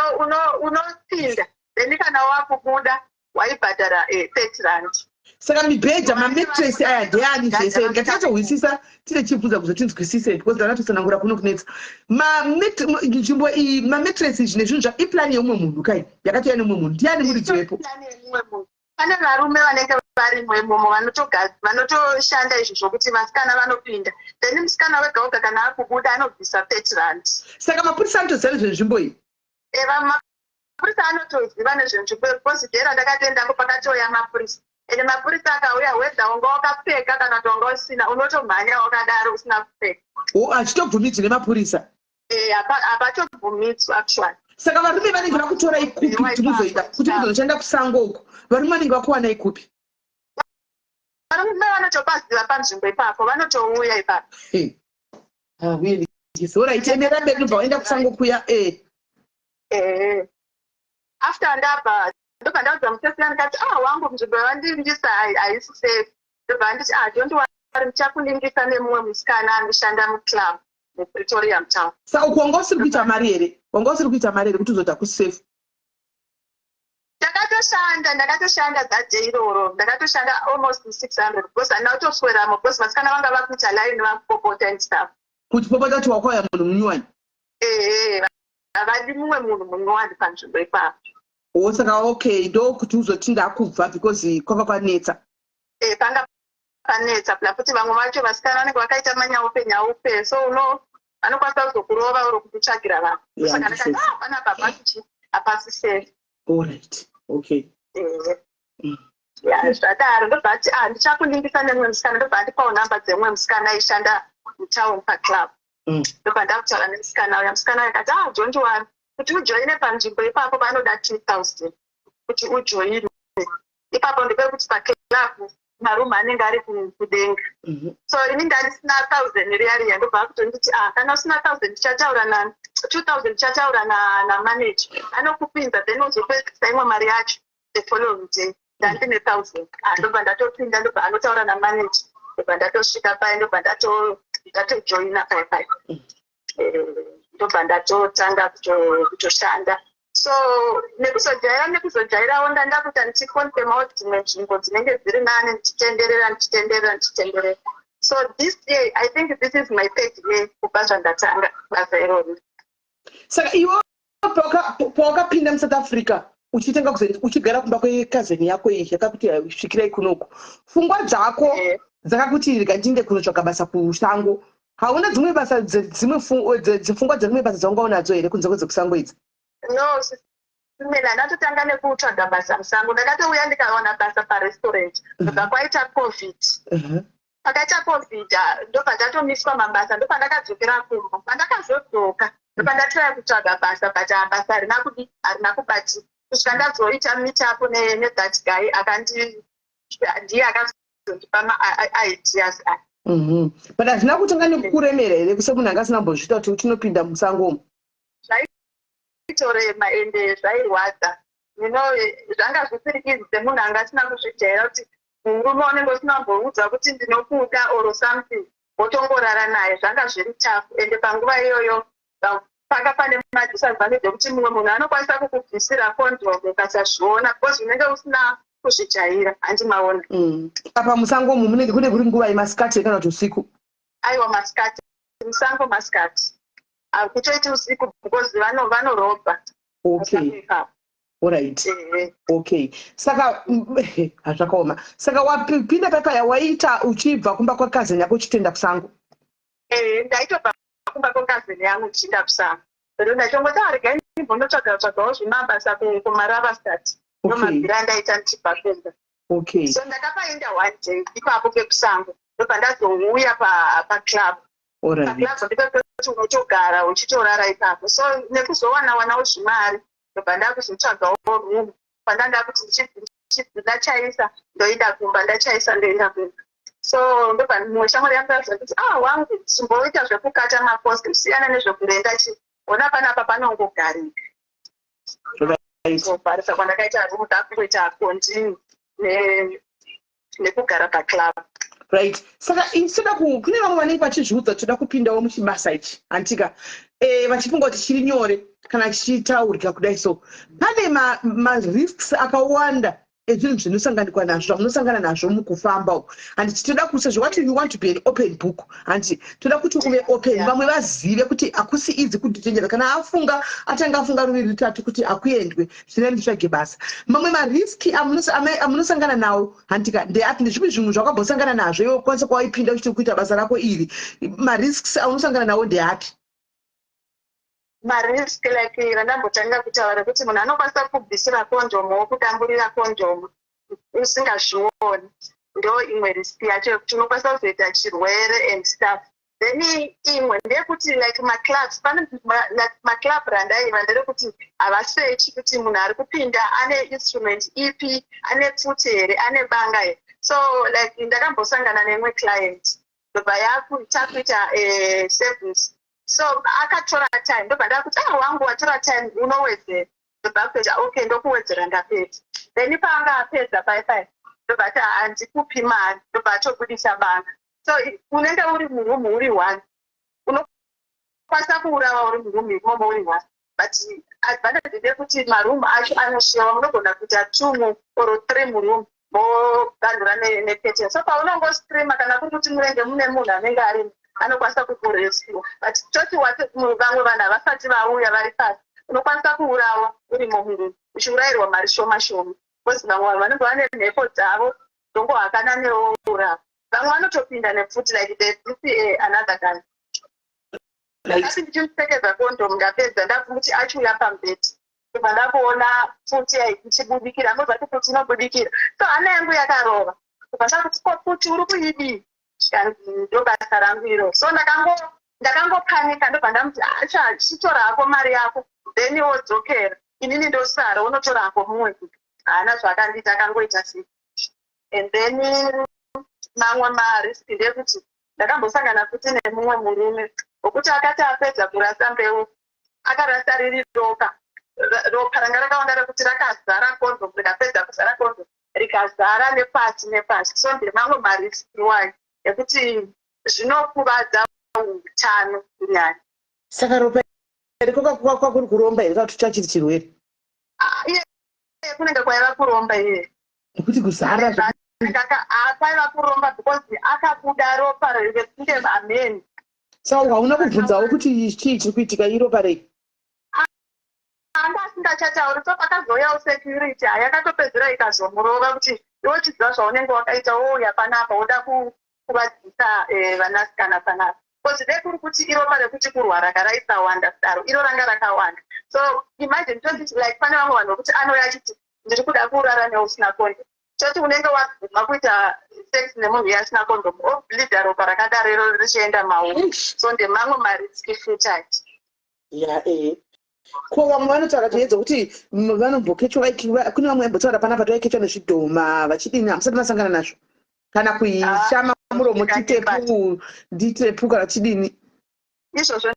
unopinda, then kana wakubuda waibhadhara R30. Saka mibhedha, mamattress aya ndeyani zvese? Ngatinatsohwisisa, tine chibvunza kuzo tinzwisise, because ndakatotsanangura kuno kunetsa. Nzvimbo iyi, mamattress, izvi nezvinhu zva iplani yeumwe munhu kai, yakatouya nemumwe munhu? Ndiani muridzi wepo? Plan yemumwe munhu. Pane varume vanenge varimo imomo, vanotoshanda izvo zvokuti vasikana vanopinda, then musikana wega wega kana akubuda anobvisa R30. Saka mapurisa anotoziva nezvenzvimbo iyi? Mapurisa anotoziva nezvenzvimbo iyo, because dhera ndakatoendako pakatouya mapurisa. Ende mapurisa akauya, whether wanga wakapfeka kana kuti wanga usina, unotomhanya wakadaro usina kupfeka. O, achitobvumidzwi nemapurisa? Hapatobvumidzwi actually. Saka varume vanenge vakutorai kupi kuti muzoita, kuti muzonoshanda kusango uku? Varume vanenge vakuwanai kupi? Varume vanotopaziva panzvimbo ipapo, vanotouya ipapo. Alright, endera mberi, ndobva waenda kusango kuya. After ndabva, ndobva ndaudza mutesina, ndikati, "Ah, wangu, nzvimbo yavandindisa haisi safe." Ndobva anditi, "Ah, don't worry, ndichakuningisa nemumwe musikana anoshanda muclub muPretoria mutown." Saka uku wanga usiri kuita mari here? Wanga usiri kuita mari here kuti uzoita kusafe? Ndakatoshanda that day iroro. Ndakatoshanda almost 600 because handina kutosweramo, because vasikana vanga vakuita line, vakupopota and stuff. Kuti popota kuti wakauya munhu munyowani? Ehe, havadi mumwe munhu munyowani panzvimbo ipapo. O, saka okay, ndokuti uzoti ndakubva because kwanga kwanetsa. E, panga panetsa pula futi. Vamwe vacho vasikana vanenge vakaita manyaupe nyaupe, so uno vanokwanisa kuzokurova uri kukutsvagira vanhu. Saka ndakati, "Ah, panapa hapasi hapasi safe." Allright, okay. Ya, zvadaro ndobva ati, "Ah, ndichakuningisa nemumwe musikana." Ndobva andipawo nhamba dzemumwe musikana aishanda mutown paclub. Ndobva ndakutaura nemusikana uya. Musikana uya akati, "Ah, don't worry, kuti ujoine panzvimbo ipapo vanoda 2000 kuti ujoine ipapo." Ndepekuti paclub marumu anenge ari kudenga. So ini ndandisina 1000 riya riya. Ndobva akutonditi, "Ah, kana usina 1000 ndichataura na 2000, ndichataura namanager, anokupinza, then uzopedzisa imwe mari yacho the following day." Ndandine 1000. Ah, ndobva ndatopinda. Ndobva anotaura namanager, ndobva ndatosvika pai, ndobva ndatojoina pai pai. Ndobva ndatotanga kutoshanda. So nekuzojairawo, ndanda kuita ndichiconfirmawo dzimwe nzvimbo dzinenge dziri nani, ndichitenderera, ndichitenderera, ndichitenderera. So this year, I think this is my third year kubva zvandatanga basa irori. Saka iwe pawakapinda muSouth Africa, uchitanga uchigara kumba kwekazeni yako iyi yakakuti svikirai kunoku, pfungwa dzako dzakakuti rega ndiinde kunotsvaga basa kusango, hauna dzimwe basa, dzimwe pfungwa dzemwe basa dzaunga unadzo here kunze kwedzekusango idzi? No, mina ndatotanga nekutsvaga basa musango. Ndakatouya ndikawana basa parestaurant, ndobva kwaita COVID. Pakaita COVID, ah, ndobva ndatomiswa mabasa. Ndobva ndakadzokera kumba. Pandakazodzoka, ndobva ndatraya kutsvaga basa, but ah, basa harina kudi, harina kubatika, kusvika ndazoita meet up nethat guy akandi, ndiye akazondipa ma-ideas aya. But hazvina kutanga nekukuremera here, semunhu anga asina kumbozviita, kuti uchinopinda musango umu? Zvaaitorema ende zvairwadza. Zvanga zvisiri easy semunhu anga asina kuzvijaira, kuti murume unenge usina kumboudza kuti ndinokuda or something, wotongorara naye. Zvanga zviri tough. Ende panguva iyoyo panga pane madisadvantage ekuti mumwe munhu anokwanisa kukubvisira condom ukasazviona, because unenge usina kuzvijaira, handimaona? Apa musango umu munenge kune kuri nguva yemasikati kana kuti usiku? Aiwa, masikati. Musango masikati, hakutoiti usiku because vanorobha. Okay, alright. Okay, saka hazvakaoma. Saka wapinda papaya, waita uchibva kumba kwakazeni yako uchitoenda kusango? Eh, ndaitobva kumba kwekazeni yangu ndichienda kusango. Pero ndachongoti, "Ah, regai ndimbonotsvaga tsvagawo zvimabasa kuMarabastad." Ndomabvira andaita ndichibva kumba. So ndakapaenda one day ipapo pekusango, ndobva ndazouya paclub. Paclub ndepekuti unotogara uchitorara ipapo. So nekuzowana wanawo zvimari, ndobva ndakuzotsvagawo room pandanda kuti ndachaisa, ndoenda kumba, ndachaisa, ndoenda kumba. So ndobva mumwe shamwari yangu yaziva kuti, "Ah, wangu, chimboita zvekukata maposti, usiyana nezvekurenda chi, ona panapa panongogarika." So kwandakaita room, ndakungoita continue nekugara paclub. Right, saka instead kune vamwe vanenge vachizviudza, toda kupindawo muchibasa ichi, hantika, vachifunga kuti chiri nyore kana chichitaurika kudai. So pane marisks akawanda ezvinhu zvinosanganikwa nazvo, zvamunosangana nazvo mukufamba uku, handiti? Toda sezvo wati you want to be an open book, handiti? Toda kuti uve open, vamwe vazive kuti hakusi idzi kuditenjera. Kana afunga, atanga afunga ruviri rutatu kuti akuendwe zvina, nditsvage basa. Mamwe mariski amunosangana nawo, handika, ndeapi? Ndezvipi zvinhu zvakambosangana nazvo iwe kwanisa kwawaipinda uchiti kuita basa rako iri? Marisks aunosangana nawo ndeapi? Marisk like randambotanga kutaura, kuti munhu anokwanisa kubvisira kondomu, wokudamburira kondomu usingazvioni. Ndo imwe risk yacho yekuti unokwanisa kuzoita chirwere and stuff. Then imwe ndeyekuti like maclubs, pane like maclub randaiva nderekuti havasechi kuti munhu ari kupinda ane instrument ipi, ane pfuti here, ane banga here. So like ndakambosangana neimwe client, ndobva takuita service. So akatora time. Ndobva ndakuti, "Ah, wangu, watora time, unowedzera." Ndobva akutoita, "Okay, ndokuwedzera ndapedza." Then paanga apedza pai pai, ndobva ati, "Handikupi mari." Ndobva atobudisa banga. So unenge uri murumu uri one, unokwanisa kuurawa uri murumu imomo uri one. But advantage ndeyekuti maroom acho anoshewa, munogona kuita two or three muroom, moganhura necurtain. So paunongoscreama, kana kuri kuti munenge mune munhu anenge arimo, anokwanisa kukurescue. But toti vamwe vanhu havasati vauya, vari pasi, unokwanisa kuurawa urimo muroom, uchiurayirwa mari shoma shoma, because vamwe vanhu vanenge vane mhepo dzavo, dzongohakana newourawa. Vamwe vanotopinda nepfuti, like the this another guy. Ndakati ndichimupfekedza condom, ndapedza, ndakuti achiuya pamubhedhi, kubva ndakuona pfuti ichibudikira. Mozati pfuti inobudikira, so hana yangu yakarova. Kubva ndakuti, "Ko pfuti uri kuidii?" Zvikanzi, "Ndo basa rangu iro." So ndakangopanika, ndobva ndamuti, "Acha, chitora hako mari yako, then wodzokera, inini ndosara, unotora hako mumwe." Haana zvaakandiita, akangoita sei. And then mamwe marisk ndeyekuti ndakambosangana futi nemumwe murume wekuti akati apedza kurasa mbeu, akarasa riri ropa. Ropa ranga rakawanda rekuti rakazara condom, rikapedza kuzara condom, rikazara nepasi nepasi. So ndemamwe marisk iwayo ekuti zvinokuvadza utano kunyanya. Saka ropa iri kwakuri kuromba here, kana kuti chachiri chirwere? Ah, iye kunenge kwaiva kuromba iye. Nekuti kuzara Kwaiva kuromba, because akabuda ropa rekunge ameni. Saka hauna kubvunzawo kuti chii chiri kuitika, iropa rei? Anga asingachatauri. So pakazouyawo security, yakatopedzera ikazomurova kuti, "Iwe chiziva zvaunenge wakaita, wouya panapa woda kuvadzisa vanasikana panapa." Because dai kuri kuti iropa rekuti kurwara karaisawanda kudaro, iro ranga rakawanda. So imagine, toti like pane vamwe vanhu vekuti anouya achiti, "Ndiri kuda kurara neusina condom." Toti unenge wabvuma kuita sex nemunhu iye asina condom, obleeda ropa rakadaro iro richienda mauri. So ndemamwe marisk futi. Ya, ehe. Ko vamwe vanotaura chiedza kuti vanombokechwa, kune vamwe vaimbotaura panapa taikechwa nezvidhoma vachidini. Hamusati masangana nazvo, kana kuishama muromo, titepu nditepu kana chidini? Izvozvo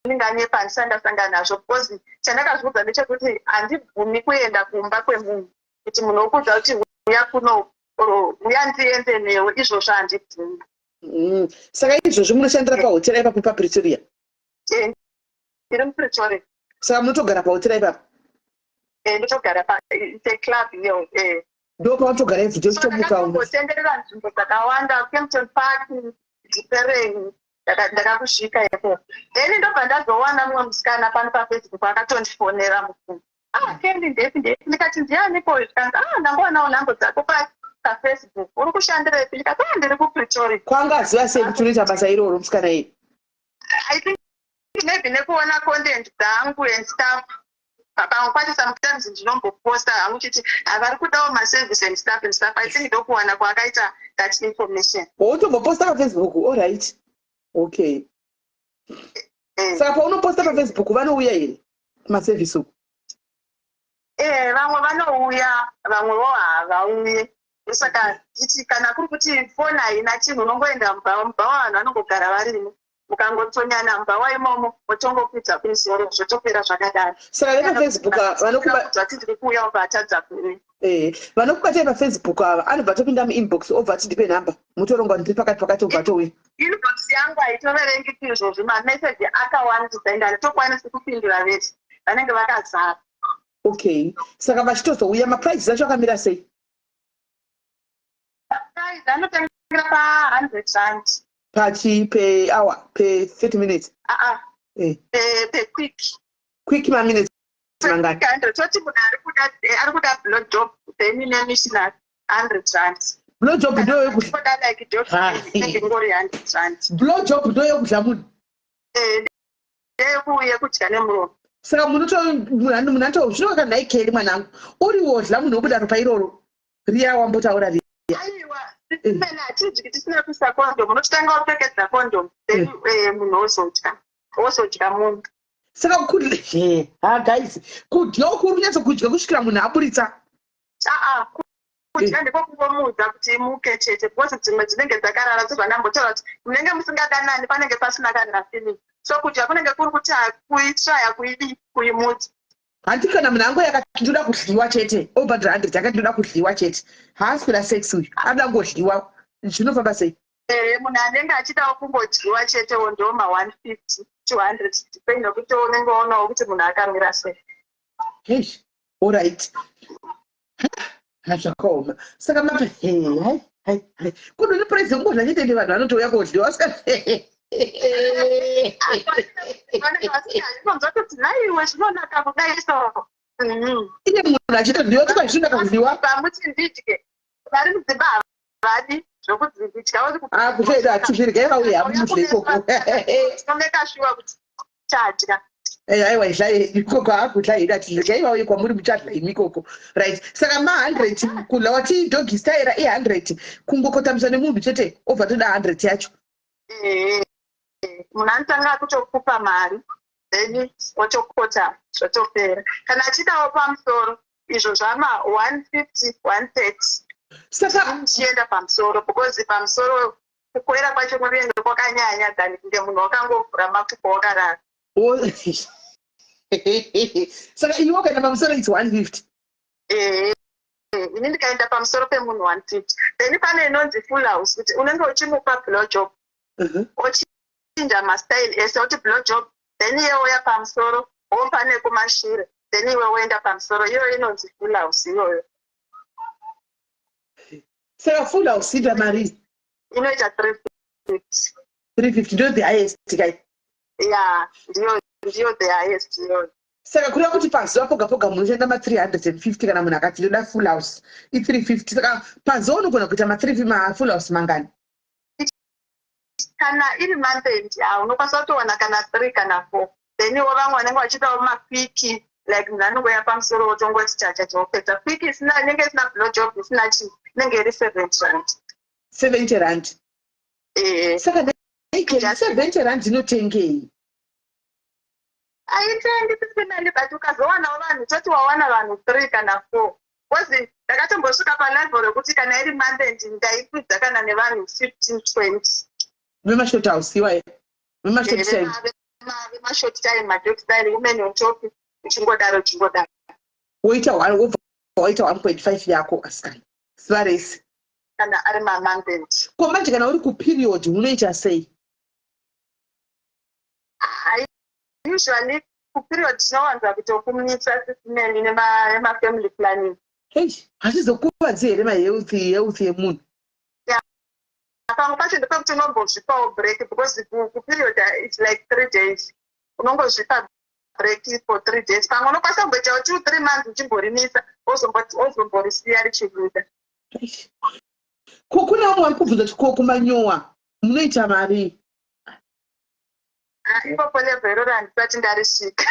ndinganyepa, handisati ndasangana nazvo, because chandakazviudza ndechekuti handibvumi kuenda kumba kwemunhu, kuti munhu wokuudza kuti, "Uya kuno," or "Uya ndiende newe," izvozvo handibvumi. Saka izvozvo munoshandira pahotera ipapo paPretoria? Eh, ndiri muPretoria. Saka munotogara pahotera ipapo? Eh, ndotogara pa, it's a club iyo. Ndo paunotogara everyday? So uchitomuka ndakambotenderera nzvimbo dzakawanda, Kempton Park, Dipereng, ndakakusvika ikoko. Then ndobva ndazowana mumwe musikana pano paFacebook, akatondifonera mufungo, "Ah, Kendi, ndepi ndepi?" Ndikati, "Ndianiko?" Zvikanzi, "Ah, ndangowanawo nhambo dzako paFacebook, uri kushandirepi?" Ndikati, "Ah, ndiri kuPretoria." Kwanga aziva sei kuti unoita basa iroro musikana iyi? I think maybe nekuona content dzangu and stuff. Pamwe pacho sometimes ndinomboposta hangu chiti havari kudawo maservice and stuff and stuff. I think ndokuwana kwaakaita that information. Wautomboposta paFacebook? Alright, okay. Saka paunoposta paFacebook vanouya here kumaservice uku? Eh, vamwe vanouya, vamwewo havauye. Saka titi kana kuri kuti foni haina chinhu, unongoenda mubhawa. Mubhawa vanhu vanongogara varimo, mukangotsonyana mubhawa imomo, motongokwidza kumusoro, zvotopera zvakadaro. Saka vepaFacebook ava vanokuba Kuti ndiri kuuya, ubva atadza kuuya. Vanokubatai paFacebook ava, anobva atopinda muinbox, obva ati, "Ndipe nhamba," mutoronga, "Ndiri pakati pakati," obva atouya? Inbox yangu haitoverengeki izvozvi, mameseji akawandisa, ende handitokwanisi kupindura vese, vanenge vakazara. Okay, saka vachitozouya, maprices acho akamira sei? Price anotangira pa100 rand. Pachi per hour, per 30 minutes? Aa. Per quick. Quick maminutes mangani? 100. Toti munhu ari kuda blow job, then nemissionary, R100. Blow job ndoyekudya? Kuda like job Ah. inenge ingori R100. Blow job ndoyekudya munhu? Yekudya nemuromo. Saka munhu anoto zvino kana ikeli mwanangu uri wodla munhu wobuda ropa iroro riya wambotaura riya? Aiwa, mene hatidyi tisina kuisa condom. Unototanga wapfekedza condom, then munhu ozodya, wozodya munhu. Saka kudya, ha guys, kudya uku uri kunyatsokudya kusvikira munhu aburitsa? Aa, kudya ndiko kungomuudza kuti imuke chete, because dzimwe dzinenge dzakarara. Sezvandambotaura kuti munenge musingadanani, panenge pasina kana feeling, so kudya kunenge kuri kuti kuitraya kuidii, kuimudza. Handi kana munhu angu yakati, "Ndoda kudyiwa chete," obhadhara 100, akati, "Ndoda kudyiwa chete," haasi kuda sex uyu, anoda kungodyiwa, zvinofamba sei? Munhu anenge achidawo kungodyiwa chetewo ndo ma150. 200, depend nekuti unenge waonawo kuti munhu akamira sei. Hei, alright, zvakaoma. Saka mapa, hai hai hai, kudoni price yekungozva chete ndi vanhu vanotouya kodyiwa asika. Vanenge vasingainonzwa kuti naiwe zvinonaka kudai so. Iye munhu achitodyiwa tuka zvinonaka kudyiwa. Pamuti ndidye, vari mudzimba havadi zvokuti ndidya. Ah, kutoita hatizvirgai, vauye hamudye ikoko. Tinomeka sure kuti tadya. Aiwa, idlai ikoko, hakudla hedu, hatidyi, vauye kwamuri muchadla imi ikoko. Right, saka ma100 kudla wati doggy style i100, kungokotamisa nemunhu chete obva toda 100 yacho. Munhu anotanga kutokupa mari, then otokota, zvotopera. Kana achidawo pamusoro, izvo zvama 150, 130. Saka ndichienda pamusoro, because pamusoro kukwera kwacho kunenge kwakanyanya than kunge munhu wakangovhura makumbo wakarara. Saka iwe ukaenda pamusoro its 150? Ehe, ini ndikaenda pamusoro pemunhu 150. Then pane inonzi full house, kuti unenge uchimupa blowjob, ochinja mastyle ese, oti blowjob, then iye ouya pamusoro, womupa nekumashure, then iwe woenda pamusoro. Iyoyo inonzi full house iyoyo. Saka full house ita mari? Inoita 350. 350 ndo the highest kai? Ya, ndiyo the highest iyoyo. Saka kureva kuti pazuva poga poga munoshanda ma350? Kana munhu akati ndoda full house, i350, saka pazuva unogona kuita ma3 mafull house mangani? Kana iri month end, ha, unokwanisa kutowana kana three kana four. Then iwo vamwe vanenge vachiitawo maquickie, like munhu anongoya pamusoro wotongoti chacha chaupedza. Quickie isina, inenge isina blowjob, isina chii, inenge iri R70. R70? Ee. Saka R70 inotengei? Haitengi sisinani, but ukazowanawo vanhu, toti wawana vanhu three kana four, because ndakatombosvika palevel rekuti kana iri month end ndaikwidza kana nevanhu 15, 20. Vemashort house iwaye, vemashort time? Vemashort time, madog style, women on top, uchingodaro uchingodaro. Woita one, wobva waita 1.5 yako asikana zuva rese. Kana ari mamonth end. Ko manje kana uri kuperiod unoita sei? Usually kuperiod tinowanza kutokumisa sisimeni nemafamily planning. Hei, hazvizokuvadzi here mahealth, health yemunhu? Pamwe pacho ndepekuti unombozvipawo break, because kuperiod its like 3 days, unongozvipa break for 3 days. Pamwe unokwanisa kumboitawo 2, 3 months uchimborimisa, wozomborisiya richibuda. Eish. Ko kune vamwe vari kubvunza kuti ko kumanyowa munoita mari? Ah, ipopo level iroro handisati ndarisvika.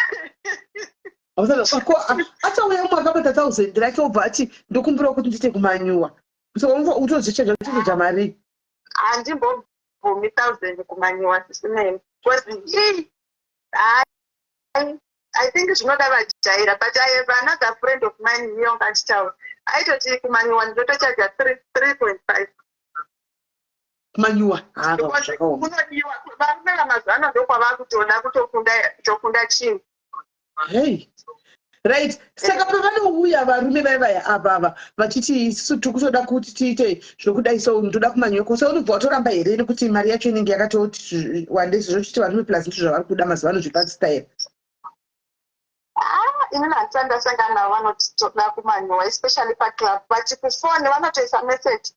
Ko achauya umwe akabata thousand rake, obva ati ndokumbirawo kuti ndiite kumanyuwa, so utozichaja, utochaja mari? Handimbobvumi thousand kumanyowa sisimeni, because ii, hai, I think zvinoda vajaira. But I have another friend of mine here ungachitaura, aitoti kumanyowa ndinotochaja 3.5. Kumanyuwa, ha. Because Zvakaoma. Kunodiwa varume vamazuva ano, ndokwava kutoda kutokunda chinhu. Hei, right, saka pavanouya varume vai vaya apa ava vachiti isusu tiri kutoda kuti tiite zvokudai, so ndoda kumanyuwa, so unobva watoramba here, nekuti mari yacho inenge yakatoti wandei sezvo chiti varume plus ndizvo zvavari kuda mazuva ano zvepastyle? Ah, inini handisati ndasangana navo vanoti toda kumanyowa, especially paclub, but kufoni vanotoisa message: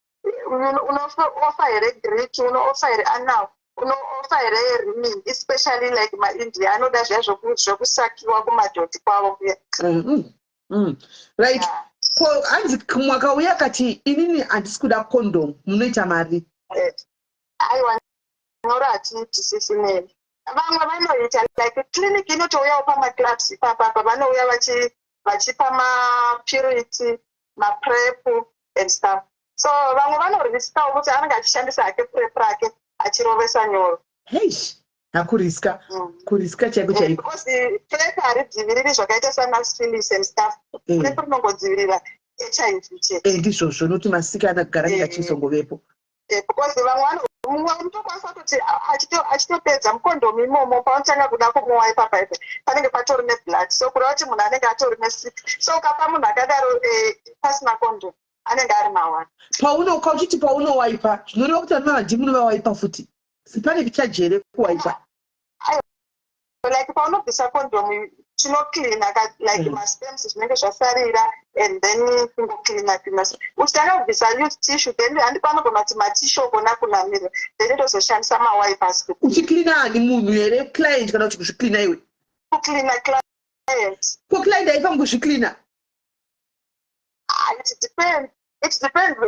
"Unooffer here greek? Unooffer here anal? Unooffer here rimming?" Especially like maIndia anoda zviya zvokusakiwa kumadhoti kwavo kuya. Right, ko hanzi mwakauya akati inini handisi kuda condom, munoita mari? Aiwa, nyoro hatiiti sisimeni. Vamwe vanoita, like clinic inotouyawo pamaclubs ipapapa, vanouya vachipa mapurity, maPrEP and stuff. So vamwe vanoriskawo kuti anenge achishandisa hake PrEP rake achirovesa nyoro. Hei, hakuriska. Kuriska chaiko chaiko. Because PrEP haridziviriri zvakaita sanasyphilis and stuff. PrEP rinongodzivirira HIV chete. Ndizvozvo, nokuti masikana kugara ndingachizongovepo. Because vamwe mumwe unotokwanisa kuti achitopedza mukondomu imomo, paunotanga kuda kumuwa ipapa ipe panenge patori neblood, so kureva kuti munhu anenge atori nesick. So ukapa munhu akadaro pasina condom, anenge ari mawani. Paunoka uchiti paunowaipa, zvinoreva kuti varume vandi munovawaipa futi? Pane charge here kuwaipa? Like paunobvisa condom, tinocleana like masperms zvinenge zvasarira, and then kungocleana cleana. Uchitanga kubvisa, use tissue, then handi panogona kuti matissue ogona kunamira, then tozoshandisa mawipers. Uchicleana ani, munhu here, client, kana kuti kuzvicleana iwe? Kucleana client. Ko client haifangi kuzvicleana? Ah, it depends, it depends.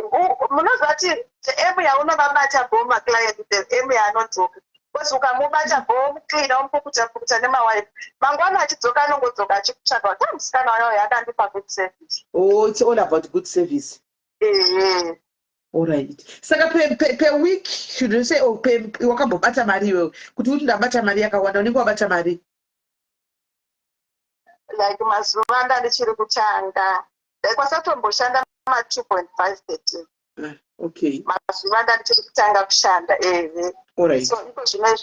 Munoziva kuti the aim yaunovabata bo maclient, the aim yaanodzoka, because ukamubata bo, mucleana, umupukuta pukuta nemawipe, mangwana achidzoka anongodzoka achikutsvaga kuti, "Ah, musikana wayo yakandipa good service." Oh, it's all about good service. Ehe. Alright, saka per week, should you say, or per, wakambobata mari iwewe kuti uti ndabata mari yakawanda, unenge wabata mari? Like mazuva anda ndichiri kutanga, ndaikwanisa kutomboshanda ma2.5 13. Mazuva anda ndichiri kutanga kushanda, ehe. So iko zvino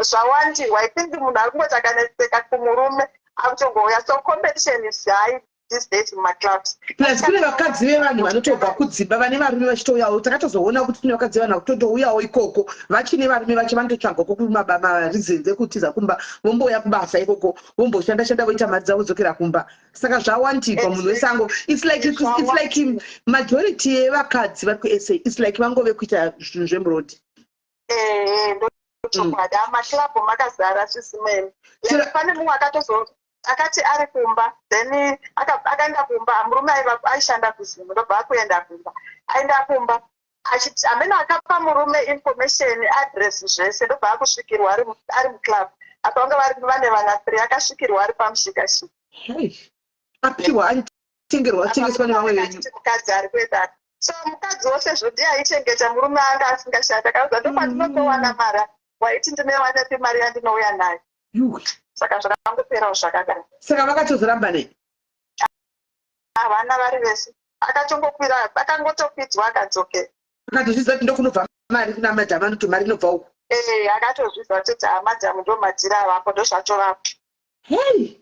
zvawandirwa. I think munhu ari kungoti akanetseka kumurume, akutongouya. So competition is high these days mumaclubs. Plus kune vakadzi vevanhu vanotobva kudzimba vane varume vachitouyawo. Takatozoona kuti kune vakadzi vevanhu vakutotouyawo ikoko vachine varume vacho, vanototsvaga koko mareasons ekutiza kumba, vombouya kubasa ikoko, vomboshanda shanda, voita mari dzavo, vodzokera kumba. Saka zvawandirwa, munhu wese ango it's like majority yevakadzi vari kuSA, it's like vangove kuita zvinhu zvemurodhi. Ehe, ndochokwadi. Maclub makazara zvisimeni. Like pane mumwe akatozo akati ari kumba, then akaenda kumba, murume aiva aishanda kuZimu, ndobva akuenda kumba. Aenda kumba achiti hamene akapa murume information, address, zvese, ndobva akusvikirwa ari muclub. Apa vanga vari vane vana three. Akasvikirwa ari pamushikashika. Hey. Apiwa, atengerwa, atengeswa nevamwe venyu. Achiti mukadzi ari kuenda. So mukadzi wose zvoti aichengeta murume anga asingashandi, akaudza, "Ndopandinotowana mari. Waiti ndinoiwanepi mari yandinouya nayo?" Yuwi. Saka zvakangoperawo zvakadaro. Saka vakatozoramba nei? Havana, vari vese. Akatongokwira, akangotokwidzwa, akadzokera. Akatozviziva kuti ndokunobva mari kuna madhamu, anoti mari inobva uku. Ee, akatozviziva kuti hamadhamu ndo madhiri avapo, ndozvatovapo. Hei.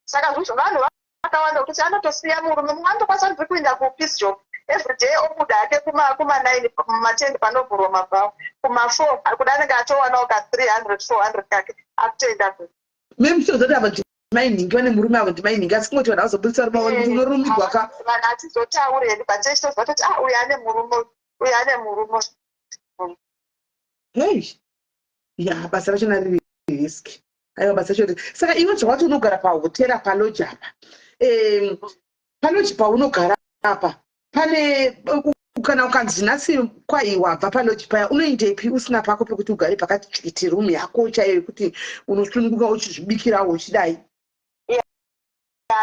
Saka zvizvo vanhu vakawanda kuti anotosiya murume. Mumwe anotokwanisa ndiri kuenda kupiece job everyday, obuda hake kuma9, kuma10 panovhurwa mabhawa, kuma4 kuda anenge atowanawo ka300 400 kake, akutoenda ku Memuchitozoti avo ndimainingi vane murume, avo ndimainingi, asi kungoti vanhu vazobudisa rume kuti unorumigwa ka. Vanhu hatizotauri hedu, but tichitoziva kuti, ah, uyu ane murume, uyu ane murume. Hei, ya, basa rachona riri risk. Aiwa, basa racho. Saka iwe zvawati unogara pahotera, palodge apa, palodge paunogara apa, pane kana ukanzi nhasi kwai wabva palodge paya, unoendepi usina pako pekuti ugare pakati tsvikiti, room yako chaiyo yekuti unosununguka uchizvibikirawo uchidai? Ya,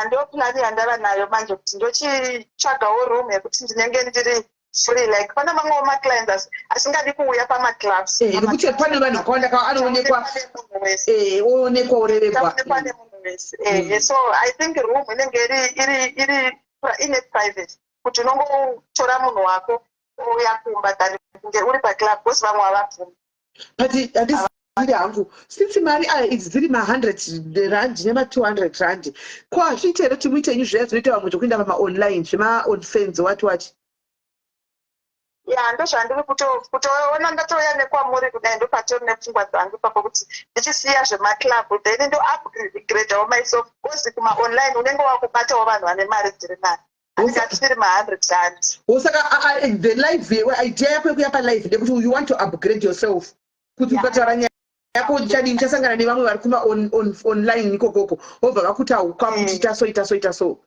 ndo plan yandava nayo manje, kuti ndochitsvagawo room yekuti ndinenge ndiri free. Like pane mamwewo maclients asingadi kuuya pamaclubs. Nekuti pane vanhu vakawanda anoonekwa. Pane munhu wese. Oonekwa, oreregwa. Taonekwa nemunhu wese. So I think room inenge iri ine private, kuti unongotora munhu wako ouya kumba than kunge uri paclub, because vamwe havabvumi. But handizivi hangu, since mari aya idzi dziri ma100 rand nema200 rand, ko hazviiti here kuti muite enyu zviya zvinoita vamwe zvokuenda pamaonline, zvemaOnlyFans, what what? Ya, ndozvandiri kutoona. Ndatouya nekwamuri kudai, ndopatori nepfungwa dzangu ipapo, kuti ndichisiya zvemaclub, then ndo-upgradewo myself, because kumaonline unenge wakubatawo vanhu vane mari dziri nani, anenge asiri ma100 rand. Oh, saka the live idea yako yekuya palive ndekuti you want to upgrade yourself, kuti ukataura nyaya yako uchadini, uchasangana nevamwe vari kuma online ikokoko, vobva vakuti kwakuti ita so, ita so, ita so.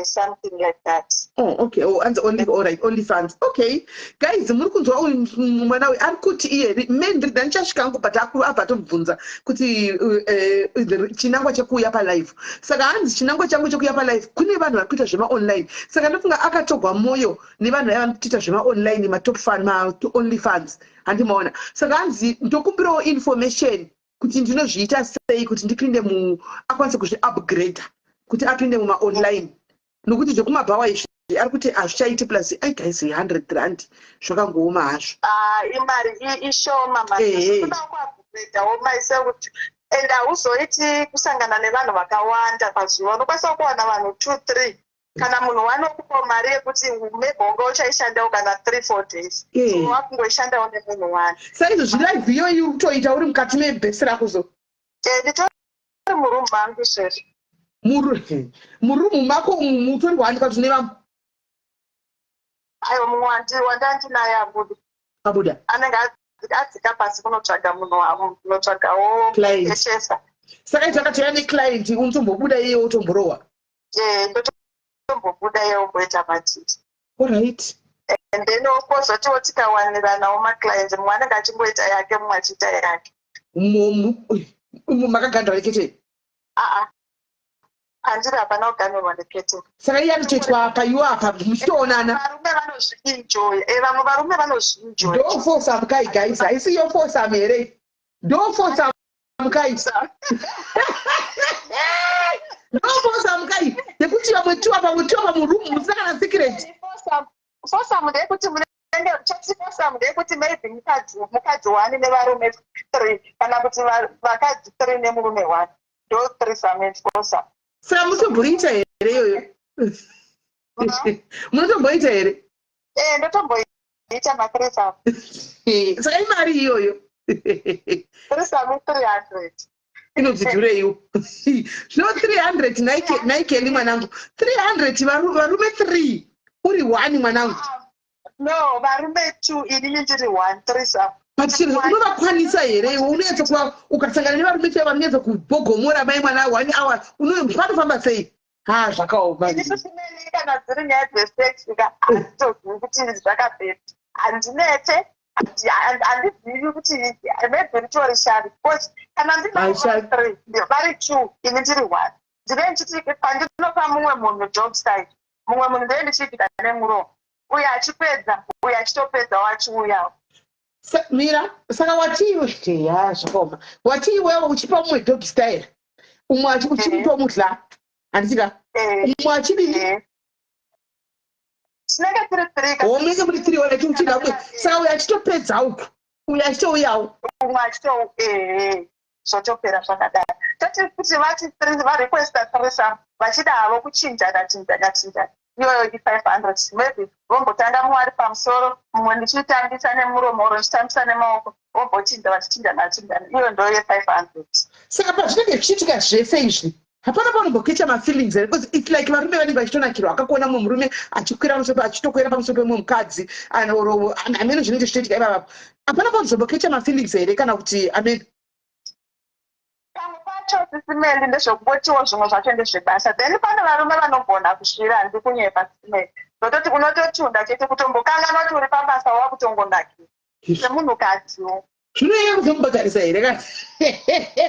Something like that. Oh, okay. Oh, and only, all right, OnlyFans. Okay. Guys, muri kunzwa uyu mwana uyu ari kuti iye men ndandichasvika hangu, but abva atomubvunza kuti chinangwa chekuuya palive. Saka hanzi, "Chinangwa changu chekuuya palive, kune vanhu vari kuita zvemaonline." Saka ndofunga akatogwa mwoyo nevanhu vaya vanotoita zvemaonline, matop fan, ma-OnlyFans, handimaona. Saka hanzi, "Ndokumbirawo information kuti ndinozviita sei kuti ndipinde mu akwanise kuzviupgrada kuti apinde mumaonline, nokuti zvekumabhawa izvi ari kuti hazvichaiti." Plus, ai guys, 100 rand zvakangooma hazvo. Ah, imari ishoma mari. Kuupgradewo myself kuti, and hauzoiti kusangana nevanhu vakawanda pazuva. Unokwanisa kuwana vanhu two three. Kana munhu wanokupa mari yekuti maybe wanga uchaishandawo kana 3, 4 days, so wakungoishandawo nemunhu one. Saizvozvi live iyoyi uri kutoita uri mukati mebhesi rako so? Nditori murumu mangu sezvo. Murumu mako umu mutori wandika kuti nevamwe? Aiwa, mumwe wandandinaye abuda. Abuda? Anenge adzika pasi kunotsvaga munhu wavo, kunotsvagawo Client. purchaser. Saka izvo akatouya neclient, unotombobuda iye wotomborohwa? Ndotombobuda iye womboita matiti. Alright. And then kwozotiwo tikawaniranawo maclients, mumwe anenge achingoita yake, mumwe achiita yake. Makagandwa neketeni? Aa, handiri, hapana kuganurwa neketeni. Saka iye anotoitwa apa, iwo apa, muchitoonana? Varume vanozvienjoya. Vamwe varume vanozvienjoya. Ndo foursome kai, guys? Haisi yo foursome here? Ndo foursome kai? Ndo foursome kai yekuti vamwe two apa, vamwe two apa, murumu musina kana secret? Foursome ndeyekuti munenge choti foursome ndeyekuti maybe mukadzi one nevarume three, kana kuti vakadzi three nemurume one, ndo threesome and foursome. Saka mutomboita here iyoyo? Munotomboita here? Ndotomboita mathreesome. Saka imari iyoyo? Threesome 300. Inoti dhureiwo zvino 300 naikeli mwanangu, 300 varume 3, uri one, mwanangu. No, varume two, inini ndiri one, threesome. But chero unovakwanisa here iwe? Unonyatso kuva ukasangana nevarume chaivo vanonyatso kubhogomora, mai mwana, one hour panofamba sei? Ha, zvakaoma. Ini futi kana dziri nyaya dzesex ka, handitozivi kuti zvakabhedha, handinete, handizivi kuti maybe ritori shavi, because kana ndinavo three, vari two, ini ndiri one, ndinee ndichiti pandinopa mumwe munhu dog style, mumwe munhu ndee ndichiitika nemuromo, uyo achipedza, uyo achitopedzawo, achiuyawo. Mira, saka wati iwe, ya, zvakaoma, wati iwewe uchipa mumwe dog style, umwe uchimupa mudla, handitika? Umwe achidini? Tinenge tiri three. O, munenge muri three, wala chiuchida umwe, saka uyo achitopedza uku, uyo achitouyawo. Umwe achito, zvotopera zvakadaro. Toti kuti vati varequesta threesome, vachida havo kuchinjana chinjana chinjana, iyoyo i500. Maybe vombotanga mumwe ari pamusoro, mumwe ndichitambisa nemuromo oro ndichitambisa nemaoko, vombochinja vachichinjana chinjana, iyo ndo ye500. Saka pazvinenge zvichiitika zvese izvi, hapana paunombokecha mafeelings here? Because it's like varume vanenge vachitonakirwa, akakuona mumwe murume achikwira pamusoro, achitokwira pamusoro pemumwe mukadzi, or amene zvinenge zvichitoitika ipavapo, hapana paunozombokecha mafeelings here, kana kuti amen? Pamwe pacho, Sisi Melly, ndezvekungotiwo zvimwe zvacho ndezvebasa. Then pane varume vanogona kusvira, handi kunyepa, Sisi Melly, zototi unototunda chete, kutombokanganwa kuti uri pabasa, wakutongonakira semunhukadziwo. Zvinoiye kuzomubhadharisa here kana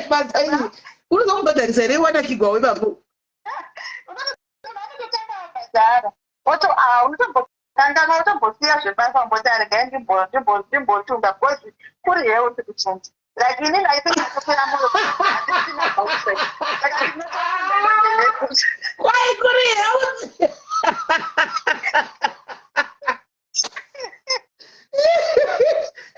basa iri? Unozomubhadharisa here wanakigwawo ipapo? Unototanga wabhadhara, oto unotombokanganwa, utombosiya zvebasa, umboti aregai ndimbotunda, because kuri healthy kutunda. Like inini, I think ndakopera moyo, handisina boyfriend, saka ndinototunda. Kwai kuri healthy.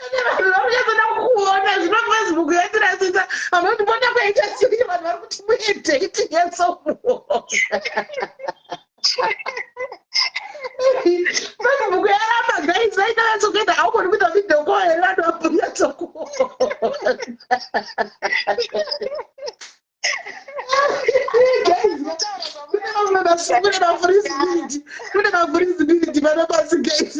Ende vanhu vari kunyatsoda kuona zvino Facebook yatirasisa, vanondibona kwaita sei? Vanhu vari kuti muye date nyatsomuona. Facebook yaramba, guys, vaitanyatsokuenda, haugoni kuita video call here? Vanhu vambonyatsokuona. Guys, kune vamwe kune mafree spirit, kune mafree spirit pano pasi, guys.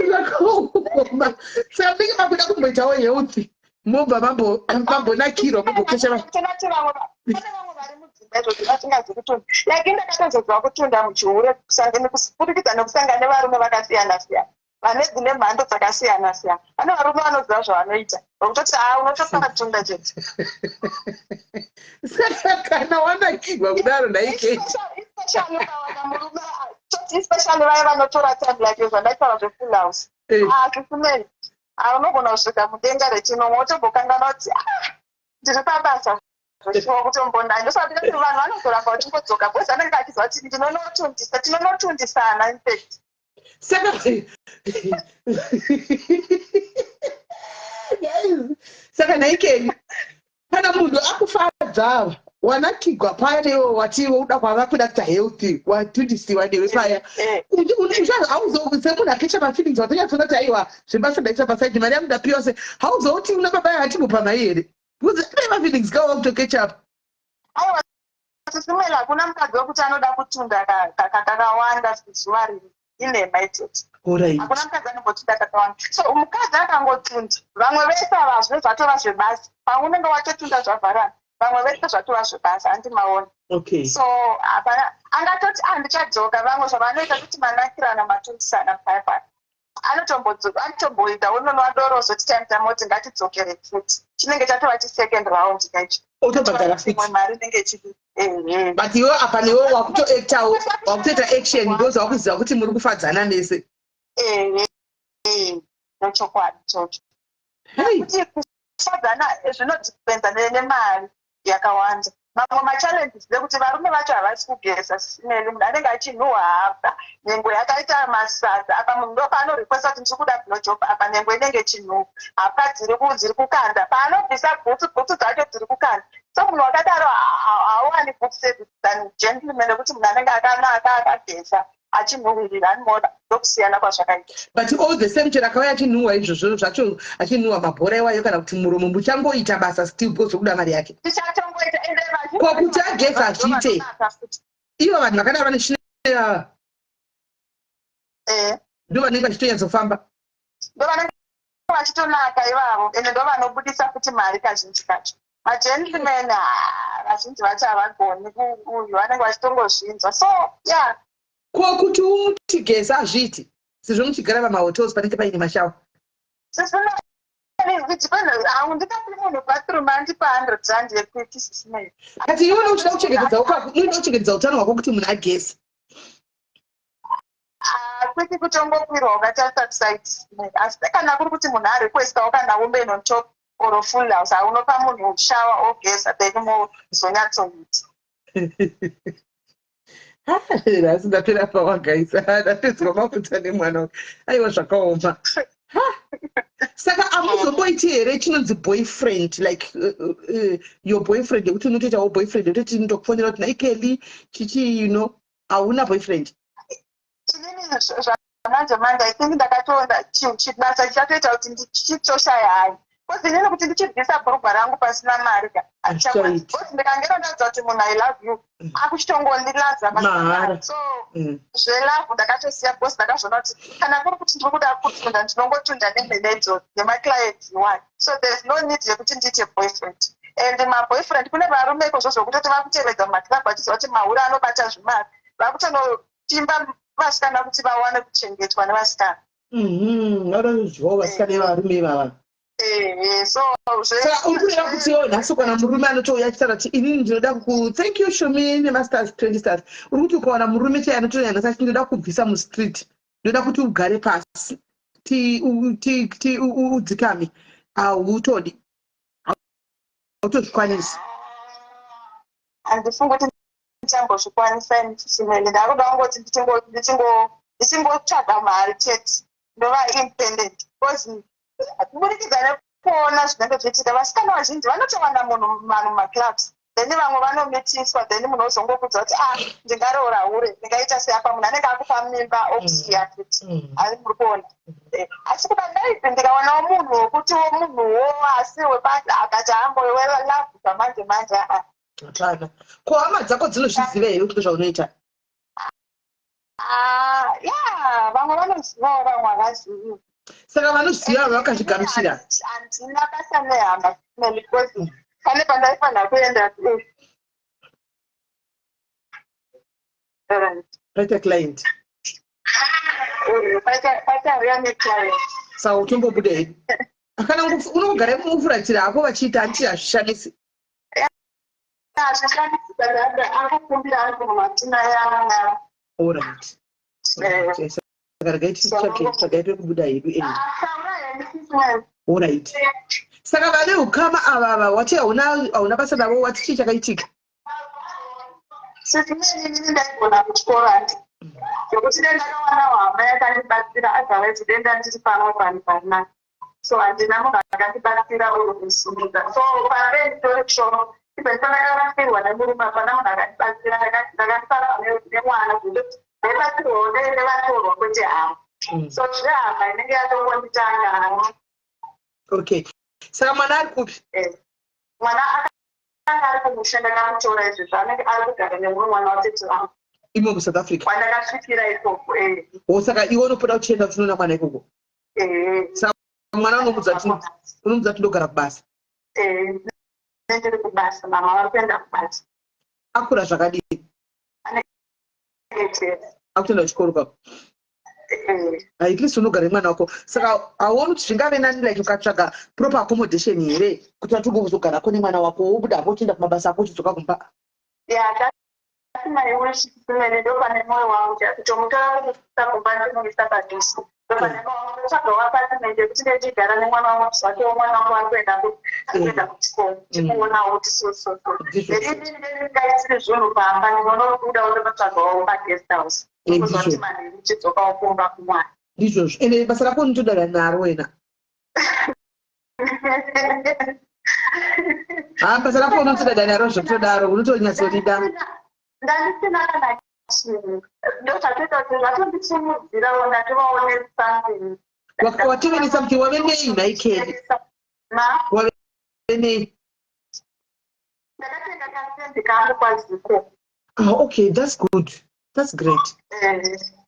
Zvakaoma. Saka munenge makuda kumboitawo healthy, mobva mambonakirwa, mombokesha. Tinoti vamwe pane vamwe vari mudzimba izvozvo vasingazi kutunda. Like ndakatozoziva kutunda muchihure kubudikidza nekusangana nevarume vakasiyana siyana, vane dzine mhando dzakasiyana siyana. Pane varume vanoziva zvavanoita, vokutoti haa, unotosakatunda chete. Saka kana wanakirwa kudaro, ndaiketi? Especially ukawana murume, toti especially vaya vanotora time, like zvandaitaura zvefull house. Sisi Melly, unogona kusvika mudenga rechinomwe, wotombokanganwa kuti, ah, ndiri pabasa zveshuwa. Kutombonda ndosaka ndinoti vanhu vanozoramba vachingodzoka, because anenge achiziva kuti ndinonotundisa, tinonotundisana infact. Saka guys, saka naikeni, kana munhu akufadza Vakadzi ava wanakigwa paya newe wati uda kwava kuda kuita healthy, watundisiwa newe paya. Semunhu akaita mafeelings, watonyatsoona kuti aiwa, zvebasa ndaisa paside, mari yangu ndapiwa, se hauzoti una baba yatimbopa mari here? Because ane mafeelings kawa kutokecha up. Aiwa, Sis Melly, hakuna mukadzi wekuti anoda kutunda kakawanda zuva rimwe, inhema idzodzo. Hakuna mukadzi anombotunda kakawanda. So mukadzi akangotunda, vamwe vese ava zvino zvatova zvebasa. Paunenge watotunda zvavharana, vamwe vese zvatova zvebasa, handimaona? So hapana angatoti, "Ah, ndichadzoka." Vamwe zvavanoita kuti manakirana, matundisana paya, anotomboita unonwa doro, ozoti time time oti ngatidzokere futi. Chinenge chatova chisecond round kaicho. Otobhadhara futi. Imwe mari inenge ichidi, ehe. But iwe apa newe wakutoactawo, wakutoita action because wakuziva kuti muri kufadzana mese. Ehe, ndochokwadi chocho. Kuti kufadzana zvinodependa nemari yakawanda. Mamwe machallenges ndekuti varume vacho havasi kugeza. Sis Melly, munhu anenge achinhuhwa apa, nhengo yakaita masadza apa. Munhu ndo paanorequesta kuti ndiri kuda blowjob apa, nhengo inenge ichinhuhwa hapwa, dziri kukanda. Paanobvisa bhutsu, bhutsu dzacho dziri kukanda. So munhu wakadaro hauwani good service than gentleman, nekuti munhu anenge akanaka, akageza, achinhuhwirira, anoona. Ndokusiyana kwazvakaita. But all the same, chero akauya achinhuhwa izvozvo zvacho, achinhuhwa mabhora iwayo kana kuti muromo, muchangoita basa still because zvekuda mari yake. Tichatongoita, ende vazhinji Ko kuti ageza hazviite? Vanonaka futi. Ivo vanhu vakadaro vane svina, ndo vanenge vachitonyatsofamba. Ndo vanenge vachitonaka ivavo, ende ndo vanobudisa futi mari kazhinji kacho. Magentleman, ah, vazhinji vacho havagoni uyu, vanenge vachitongozvinzwa. So yeah. Ko kuti uti geza hazviiti, sezvo muchigara pamahotels panenge paine mashower? Ndikati munhu bathroom andipa R100 yekuti, Sis Melly. But iwe uchida kuchengetedza unoda kuchengetedza utano hwako kuti munhu ageze. Kwete kutongokwirwa ukatarisa kuside, asi kana kuri kuti munhu arequestawo kana women on top or full house, haunopa munhu shower ogeza, then mozonyatsoita. Nhasi ndapera pawagaisa, ndapedzwa mafuta nemwana wake. Aiwa, zvakaoma. Ha! Saka hamuzomboiti here chinonzi boyfriend, like your boyfriend, yekuti unotoitawo boyfriend yekutoti ndokufonera kuti, "Naikeli chichi"? Hauna boyfriend? Inini zvamanje manje, I think ndakatoona chibasa chichatoita kuti ndichitoshaya hayi, because inini kuti ndichibvisa bhurugwa rangu pasina mari ka, handichakwanisi. Hazvichaiti. Because ndikangero ndaudza kuti munhu, "I love you," akuchitongondilaza Mahara. So zvelove ndakatosiya, because ndakazviona kuti kana kuri kuti ndiri kuda kutunda, ndinongotunda nemhene idzodzo nemaclients one. So there's no need yekuti ndiite boyfriend. And maboyfriend, kune varume ikozvo zvokutoti vakutevedza mumaclub vachiziva kuti mahure anobata zvimari, vakutonopimba vasikana kuti vawane kuchengetwa nevasikana. Vanodyawo vasikana vevarume ivava. Ehe, so Saka uri kureva kuti iwo nhasi kana murume anotouya achitaura kuti inini ndinoda ku, thank you Shumi nemastars, 20 stars, uri kuti ukawana murume chai anotouya nhasi achiti, "Ndinoda kubvisa mustreet, ndoda kuti ugare pasi, udzikame," hautodi, hautozvikwanisi? Handifungi kuti ndichambozvikwanisa ini, Sis Melly. Ndakuda kungoti ndichingotsvaga mari chete, ndova independent, because kuburikidza nekuona zvinenge zvichiitika, vasikana vazhinji vanotowana munhu vanhu mumaclubs, then vamwe vanomitiswa, then munhu ozongokudza kuti, "Ah, ndingaroora hure, ndingaita sei?" Apa munhu anenge akupa mimba, okusiya futi. Asi muri kuona, asi kuda maybe ndikawanawo munhu wekutiwo munhuwo asi webasa akati amboiwe love zvamanje manje, aa. Hapana. Ko hama dzako dzinozviziva here kuti zvaunoita? Ah, ya, vamwe vanozivawo, vamwe havazivi. Saka vanoziva vakazvigamuchira? Handina basa nehama, because pane pandaifanira kuenda. Alright. Paita client? Paitauya neclient. Saka utombobuda hedu kana unogara mufuratira hako vachiita, handiti hazvishamisi? Hazvishamisi, angokumbira ari kumatina yana. Alright, saka regai titsvake, tsvagai pekubuda hedu. Alright, saka vane ukama ava ava wati hauna basa navo, wati chii chakaitika? Sis Melly, inini ndaigona kuchikoro, handi zvekuti dai ndakawanawo hama yakandibatsira, otherwise denda ndiri pamwe panhu parinani. So handina munhu akandibatsira uri kusumudza, so pave nditori shoro. Even pandakarasikirwa nemurume hapana munhu akandibatsira, ndakasara nemwana zvekuti ndaibatsirwawo nevatorwa kwete hama. So zvehama inenge yatongonditanga hama. Okay, saka mwana ari kupi? Mwana akanga ari kumusha, ndakamutora izvezvo anenge ari kugara nemumwe mwana watete vangu. Imo kuSouth Africa? Kwandakasvikira ikoko, eh. O, saka iwe unopota uchienda uchinoona mwana ikoko? Eh. Saka mwana unomudza kuti ndogara kubasa? Eh, ndiri kubasa, mama vari kuenda kubasa. Akura zvakadii? 8 years. Akutoenda kuchikoro kako? Eh. At least unogara nemwana wako. Saka hauoni kuti zvingave nani like ukatsvaga proper accommodation here, kuti vatongozogara nemwana wako, wobuda hako uchienda kumabasa ako, uchidzoka kumba? Yeah, that's my wish simene, ndo pane mwoyo wangu kutomutora kumuisa kumba, ndimuisa padhuze, ndo pane moyo wangu kutsvagawo apartment yekuti ndichigara nemwana wangu zvakewo, mwana wangu ari kuenda kuchikoro, timuonawo kuti so so so. Then ndingaitiri zvinhu pamba, ndinonobudawo ndonotsvagawo maguest house, kuzoti manheru chidzokawo kumba kumwana. Ndizvozvo, ende basa rako unotodada naro wena. Ha, basa rako unotodada naro zvekutodaro, unotonyatsorida. Ndandisina kana chinhu, ndo zvatoita kuti zvatondisimudzirawo, ndatovawo nesomething. Watove nesomething. Wave nei nhai Kelly? Ma? Wave nei? Ndakatenga kasendi kangu kwaZiko. Ah, okay, that's good, that's great.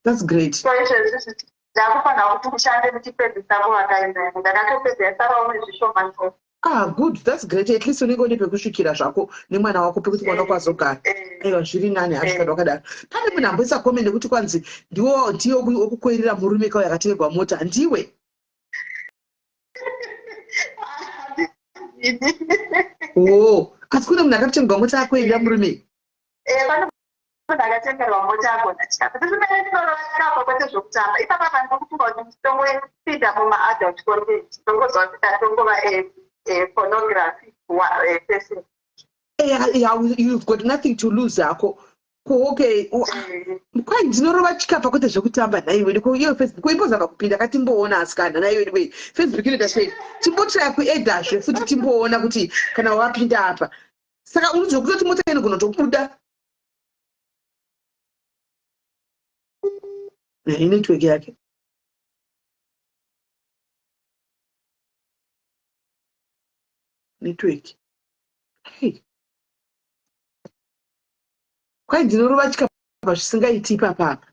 That's great. So izvezvi ndakufanira kuti ndishande ndichipedzisa kuvaka imba yangu, ndakatopedza, yasarawo nezvishoma shoma. Ah, good, that's great. At least unenge une pekusvikira zvako nemwana wako, pekuti mwana wako azogara. Aiwa, zviri nani hazvikada wakadaro. Pane munhu amboisa comment yekuti kwanzi ndiwo ndiye wekukoirira murume kauya akatengerwa mota, ndiwe? O, asi kune munhu akatotengerwa mota akoirira murume? Eh, pane munhu akatengerwa mota agona chikafu. Tisinainorapa kwete zvokutamba. Ipapa pandinokufunga kuti nditongoipinda mumaadult content, ndongozwa kuti ndatongova pornography person. Yeah, you've got nothing to lose hako. Ko okay, kwai ndinorova chikapa kwete zvekutamba nhaiwe. Ko iyo Facebook imbozama kupinda katimboona asikana nhaiwe. Anyway, Facebook inoita sei? Timbotraya kuedhazve futi, timboona kuti kana wapinda apa. Saka unonzwa kutoti mota inogona kutobuda. Inetwork yake. Network. Hey. Kwai ndinorova chikapa zvisingaiti ipapapa.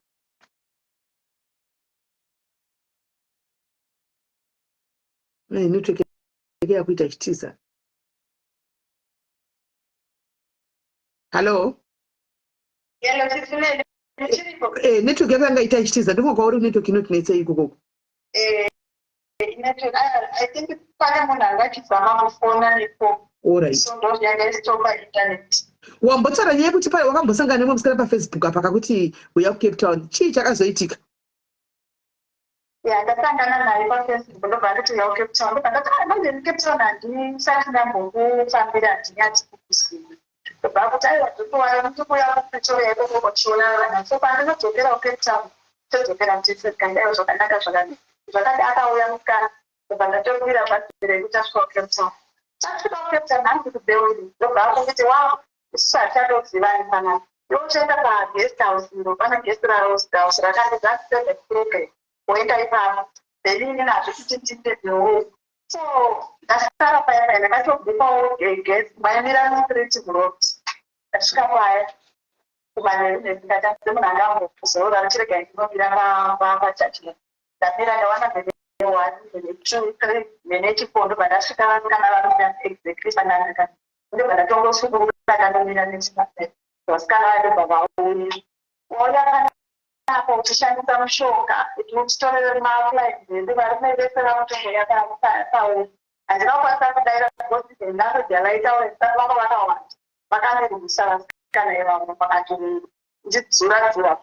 Network yake yakuita chitiza. Hallo? Hello, Sisimele, ndichiripo. Network yako yanga ita ichitiza. Ndiko kwauri network inotinetsei ikokoko. Network, I think pane munhu anga achizama kufona nepo. Alright. So ndo yanga istopa internet. Wambotaura nyaya yekuti pai wakambosangana nemumwe musikana paFacebook apa kakuti uya kuCape Town. Chii chakazoitika? Ya, ndasangana naye paFacebook, ndobva ndati uya kuCape Town. Ndobva ndati, ah, manje Cape Town handisati ndambokufambira, handinyatsi kukuziva. Ndobva kuti aiwa, ndikuuya, ndikuuya kuPretoria ikoko kuchiona vana. So pandinodzokera kuCape Town, todzokera tese. Tikati aiwa, zvakanaka, zvakanaka. Zvakati akauya musikana, ndobva ndatokwira bhazi rekuti asvika kuCape Town. Tasvika kuCape Town, hanzi kuBeuli. Ndobva akunditi, wow, isusu hatichatozivani panapa. Iwe uchaenda paguest house iro, pane guest house rakati zasi seven Kruger, woenda ipapo. Then ini nazvo kuti ndipedzewo. So ndasara paya paya, ndakatobhukawo guest maimira mustreet muroad. Ndasvika paya kumanheru ndikati munhu angambozorora, ndichirega ndinomira pajudgment. Ndamira, ndawana mhene one, mhene two, three, mhene chifour. Ndobva ndasvika vasikana vamira exactly pandandika. Ndobva ndatongosuduruka, ndandomira nechipapera. Vasikana vadobva vauya. Wauya panapa uchishandisa mushonga kuti utitorere maclients edu, varume vese vakutongoya pauri. Handina kukwanisa kudaira because the language yavaitaura isati vanga vakawanda. Vakandirwisa vasikana ivavo, vakandidzura dzura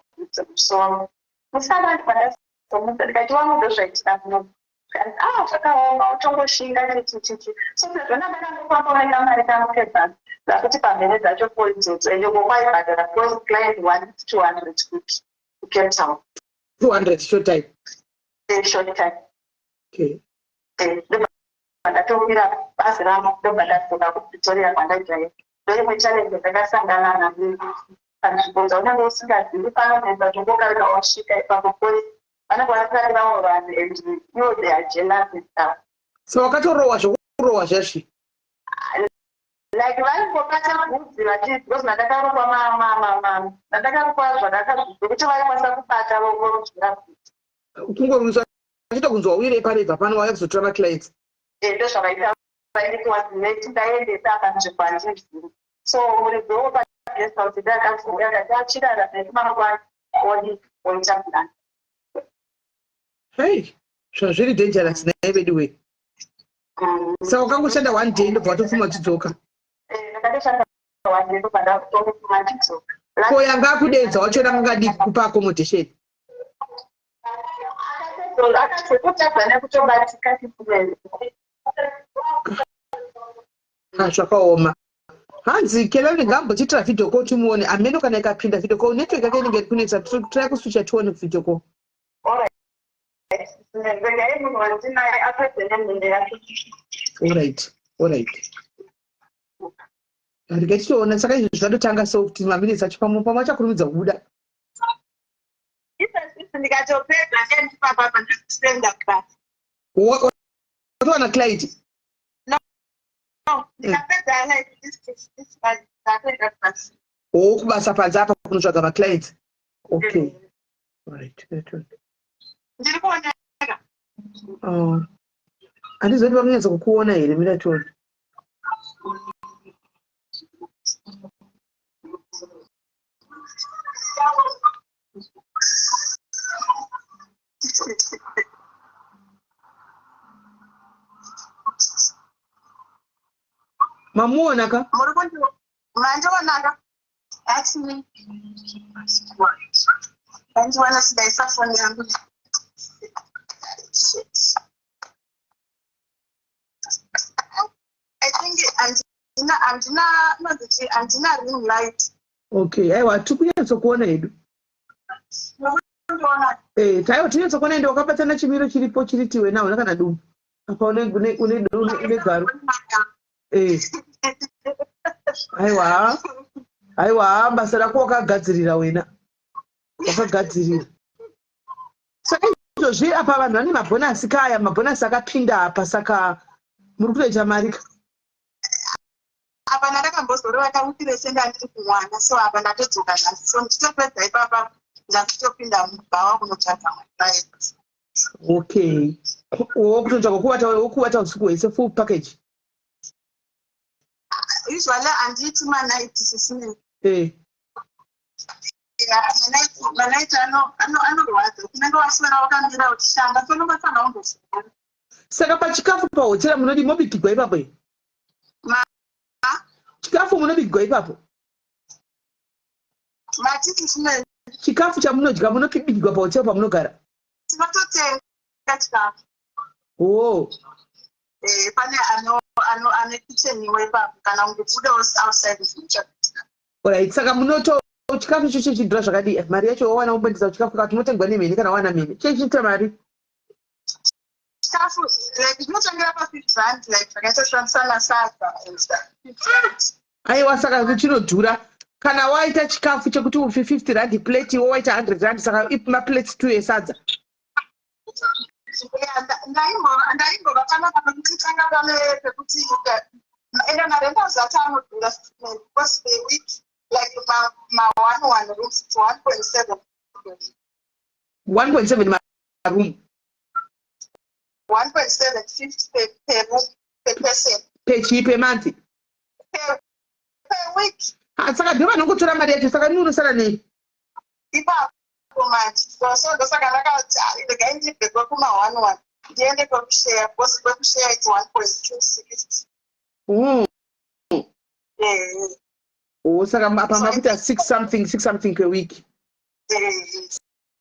musoro. Musikana ndibva ndazomudza, ndikati wangu, ndozvaitika muno. Kanzi, ah, zvakaoma, utongoshinga chichichichi. So sezvo ndakangofamba waita mari kangu kebhasi, ndakuti pamhene dzacho fo idzodzo, ende uko kwaibhadhara because client one 200 kuti kuCape Town. 200 short time? Short time. Okay. Ndobva ndatokwira bhazi rangu, ndobva ndadzoka kuPretoria kwandaigara. Ndoimwe challenge yandakasangana nayo, panzvimbo dzaunenge usingazivi panonetsa tongokarika wasvika ipapo, because vanenge vasingadi vamwe vanhu and ivo they are jealous and stuff. So wakatorohwa zvokurohwa zvazvi? Like vaingobata bvudzi vachi, because mandakarukwa mandakarukwa zvekuti vaikwanisa kubata vorudzvira bvudzi. Kungorwiswa achiita kunzi wawirei parebva pano, wauya kuzotora maclients. Ndozvavaita. Vainditi ndaendesa panzvimbo handizivi, so muridzi wopaguest house ndakazouya akati achirara nekumangwana odi oita plan. Hei, zvazviri dangerous naye vedu wei. Saka wakangoshanda one day, ndobva watofuma uchidzoka? Ndakatoshanda one day, ndobva ndatofuma ndidzoka. Ko yanga akudedza wachona mungadii kukupa accommodation? Akazototadza nekutobatika chifumeni. Ha, zvakaoma. Hanzi Kelani ngaambotiitira video call timuone. Ameno kana ikapinda video call, network yake inenge iri kunetsa. Try kuswitcha tione video call. Regai munhu wandinaye apedze nemhende yake. Alright, regai titoona. Saka izvi zvatotanga, so kuti maminitsi acho pamwe pamwe achakurumidza kubuda. Izvezvisi ndikatopedza nendipapapa ndakusenda kubasa. Watowana client? No, ndikapedza like this month, ndakuenda kubasa. O, kubasa panze apa kunotsvaga maclients. Okay, alright. Ndiri kuoneka? Oh. Handizoti vakunyatsa kukuona here? Mira tione. Mamuona ka? Muri kundi mandionaka? Asi andiwana sidaisa foni yangu. Shit. I think handina inonzi handina ring light. Okay, aiwa, tiri kunyatsokuona hedu. Munondiona? Eh, taiwa, tinyatsokuona, ende wakabatana chimiro chiripo chiri tiwe nauna kana dumbu apa, une garo. Aiwa, aiwa, basa rako wakagadzirira wena, wakagadzirira. Saka izvozvi apa vanhu vane mabhonasi kaya, mabhonasi akapinda apa, saka muri kutoita mari ka? Apa ndakambozorora kawiki rese ndandiri kumwana, so apa ndatodzoka nhasi, so ndichitopedza ipapa ndakutopinda mubhawa kunotsvaga maclients. Okay, wokutotsvaga kuvata, wokuvata usiku hwese, full package? Usually handiiti manight, sisine. Manight anorwadza, kunenge waswera wakamira uchishanda, so unongofanira kumbozorora. Saka pachikafu pahotera munodi mobikigwa ipapo here? Chikafu munobikigwa ipapo? Mati, sisine? Chikafu chamunodya munobikigwa pahotera pamunogara? Tinototenga chikafu. Oh. Pane ane kitchen iwo ipapo, kana ungobudawo outside zvinotsvaga. Alright, saka munoto chikafu icho chechidhura zvakadii? Mari yacho wawana kumbendesa chikafu kati unotengwa nemheni, kana wana mheni chechiita mari? Chikafu like zvinotangira pa50 rand, like zvakaita sana sadza and stuff, R50. Aiwa, saka chinodhura kana waita chikafu chekuti ufi 50 rand plate, iwo waita 100 rand, saka maplates two esadza. Yeah, ndaimbova panapa pekuti tanga pane pekuti ende marentals acho anodhura because per week, like ma one one rooms, it's 1.7. 1.7 maroom? 1.750 per room, per person. Pechii, pemonth? Per week. Ah, saka ndo vanongotora mari yacho, saka imi unosara nei? Ipapo manje so ndosaka ndakati, "Ah, regai ndibve kwekuma one one ndiende kwekushare," because kwekushare it's 1.260. Oh, saka apa makuita six something, six something per week.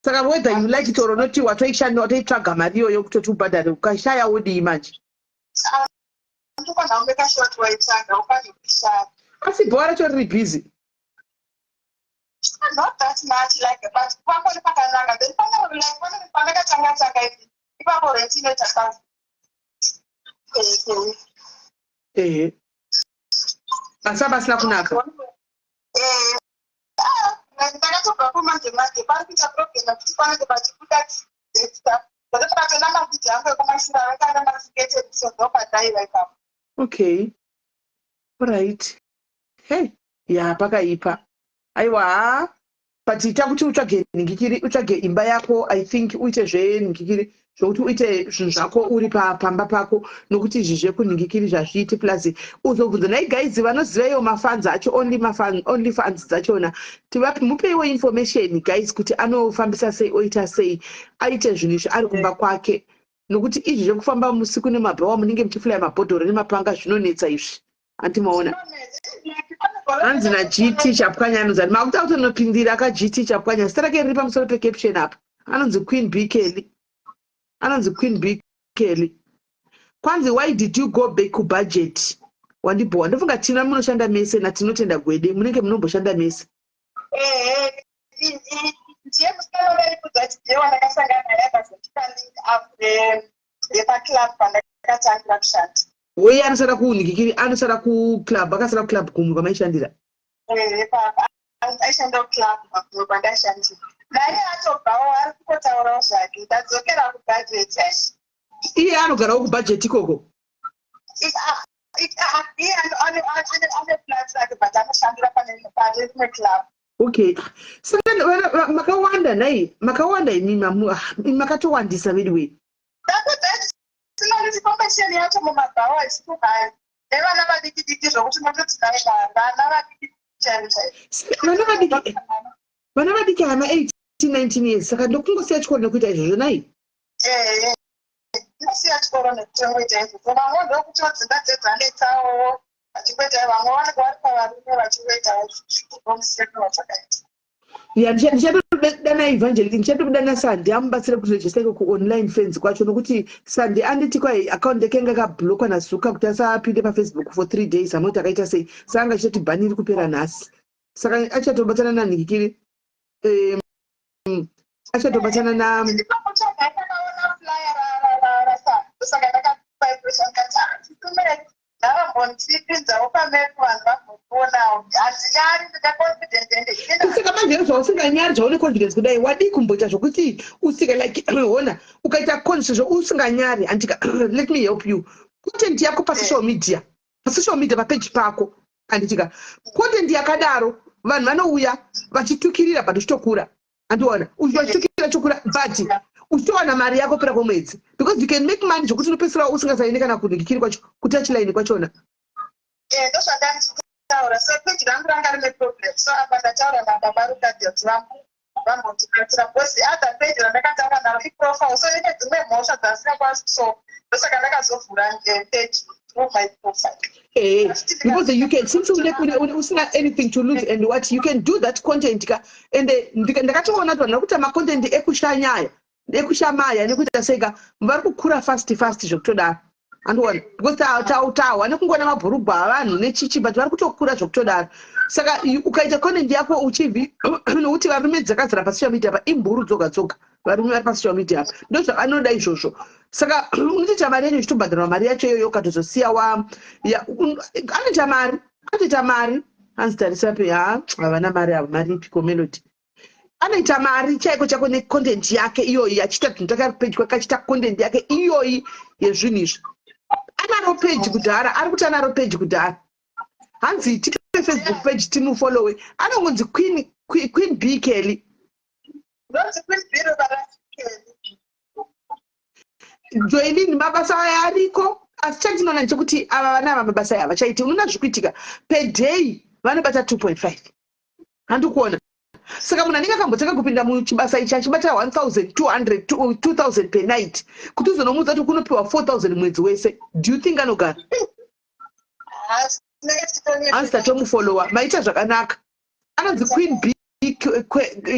Saka whether you like it or not, watoishanda, watoitsvaga mari iyoyo kutoti ubhadhare. Ukashaya wodii manje? Ndokwana kumeka sure kuti waitsvaga, ufanire kuishaya. Asi bhowa racho riri busy? Not that much, like, but pangori pakanaka. Then pane like pane pandakatanga tanga ipi ipapo, rent inoita 1000 per week. Ehe. Asi apasina kunaka. Ndakatobva kumanje manje pari kuita problem yekuti panenge pachibuda desta ndakatona mavhidhiyo angu ekumashure avakanga masikete so ndopadaiva ipapo. Okay, right, hey, ya, pakaipa. Aiwa, ha, but ita kuti utsvage nhingikiri, utsvage imba yako. I think uite zvenhingikiri, zvokuti uite zvinhu zvako uri pamba pako, nokuti izvi zvekunhingikiri zvazviiti. Plus uzobvunza nai guys vanoziva iwo mafans acho, only fans dzachona. Mupeiwo information, guys, kuti anofambisa sei, oita sei, aite zvinhu izvi ari kumba kwake, nokuti izvi zvekufamba musiku nemabhawa, munenge muchifulaya mabhodhoro nemapanga, zvinonetsa izvi. Andimaona hanzi naGT Chapwanya, anonzi ani, makuta kutonopindira ka GT Chapwanya, zita rake riri pamusoro pecaption apa, anonzi Queen B Kelly, anonzi Queen B Kelly. Kwanzi, "Why did you go back kubudget?" Wandibhowa. Ndofunga tina munoshanda mese naTinotenda Gwede, munenge munomboshanda mese. Ehe, ndiye musikana waikudza kuti ndiye wandakasangana naye akazondipa link up yepaclub pandakatangira kushanda. Uye anosara kunhikikiri, anosara kuclub, akasara kuclub kumwe kwamaishandira? Ehe, aishanda kuclub makumwe kwandaishandira naye. Atobvawo, ari kungotaurawo zvake, "Ndadzokera kubudget." Eish. Iye anogarawo kubudget ikoko? Iye ane flat rake, but anoshandira pane rimwe club. Okay, saka makawanda nhai, makawanda imi, makatowandisa anyway. Tinoti competition yacho mumabhawa isikuhai nevana vadiki diki, zvokuti mototi nai vana vadiki chaivo chaivo. Saka vana vadiki, vana vadiki hama 18 19 years, saka ndokungosiya chikoro nekuita izvozvo nai? Ehe, inosiya chikoro nekutongoita izvozvo. Vamwe ndokuti dzimba dzedzanetsawo vachingoita, vamwe vanenge vari pavarume vachingoitawo zvomusiyano wachakaita. Ya, ndichatodana Evangelist, ndichatodana Sandi amubatsire kuregister iko kuonline fans kwacho, nokuti Sandi anditi kwai account yake yanga yakablockwa naZuka kuti asapinde paFacebook for 3 days. Amunoti akaita sei? Saka anga achitoti ban iri kupera nhasi, saka achatobatana nanhikikiri, achatobatana na Ndipakutsvaga, ndakaona flyer raSandi, saka ndakapaipesha ndikati, "Chitumire ngavambondipinzawo pamepu, vanhu vambondionawo." Handinyari, ndine confident ende Saka manje zvausinganyari, zvaune confidence kudai, wadii kumboita zvokuti usika like, hona, ukaita conscious usinganyari, andika, let me help you, content yako pasocial media, pasocial media papeji pako, anditika, content yakadaro, vanhu vanouya vachitukirira, but uchitokura, andiona, vachitukirira chokura, but uchitowana mari yako pera kwemwedzi, because you can make money zvokuti unopedzisira usingasaini kana kunhikikiri kwacho, kutouchline kwachona. Ndozvandanditaura. So peji rangu ranga rine problem, so apa ndataura nababa Rukadhi kuti vambotibatsira, because the other page randakataura naro iprofile, so ine dzimwe mhosva dzasingakwanisi, so ndosaka ndakazovhura page through my profile. Because you can, since usina anything to lose and what you can do, that content ka, and ndakatoona kuti vanhu vari kuita macontent ekushanyaya, ekushamaya, nekuita seka vari kukura fast fast zvekutodaro, andiona, because tahwa nekungoona mabhurugwa avanhu nechichi, but vari kutokura zvekutodaro. Saka ukaita content yako uchibvi, nokuti varume dzakazara pasocial media pa imburu dzoga dzoga, varume vari pasocial media apa ndozvavanoda izvozvo. Saka unotoita mari yacho, uchitobhadharwa mari yacho iyoyo, ukatozosiya wa anoita mari, anotoita mari. Hanzi tarisa pe, ha, havana mari avo. Mari ipiko, Melody? Anoita mari chaiko chako necontent yake iyoyi, achiita zvinhu takapedyo, akachiita content yake iyoyi yezvinhu izvi. Anaro page kudhara, ari kuti anaro page kudhara. Hanzi tipe Facebook page timufollowe. Anongonzi Queen B Kelly. Ndonzi Queen B Robarasi. Joelin, mabasa aya ariko, asi chandinoona ndechekuti ava vana ava mabasa aya havachaiti. Unoona zviri kuitika, per day vanobata 2.5, handikuona. Saka munhu anenge akambotanga kupinda muchibasa ichi achibata 1200, 2000 per night, kuti uzonomuudza kuti kunopiwa 4000 mwedzi wese, do you think anogara? Hanzi tatomufollowa, maita zvakanaka. Anonzi Queen B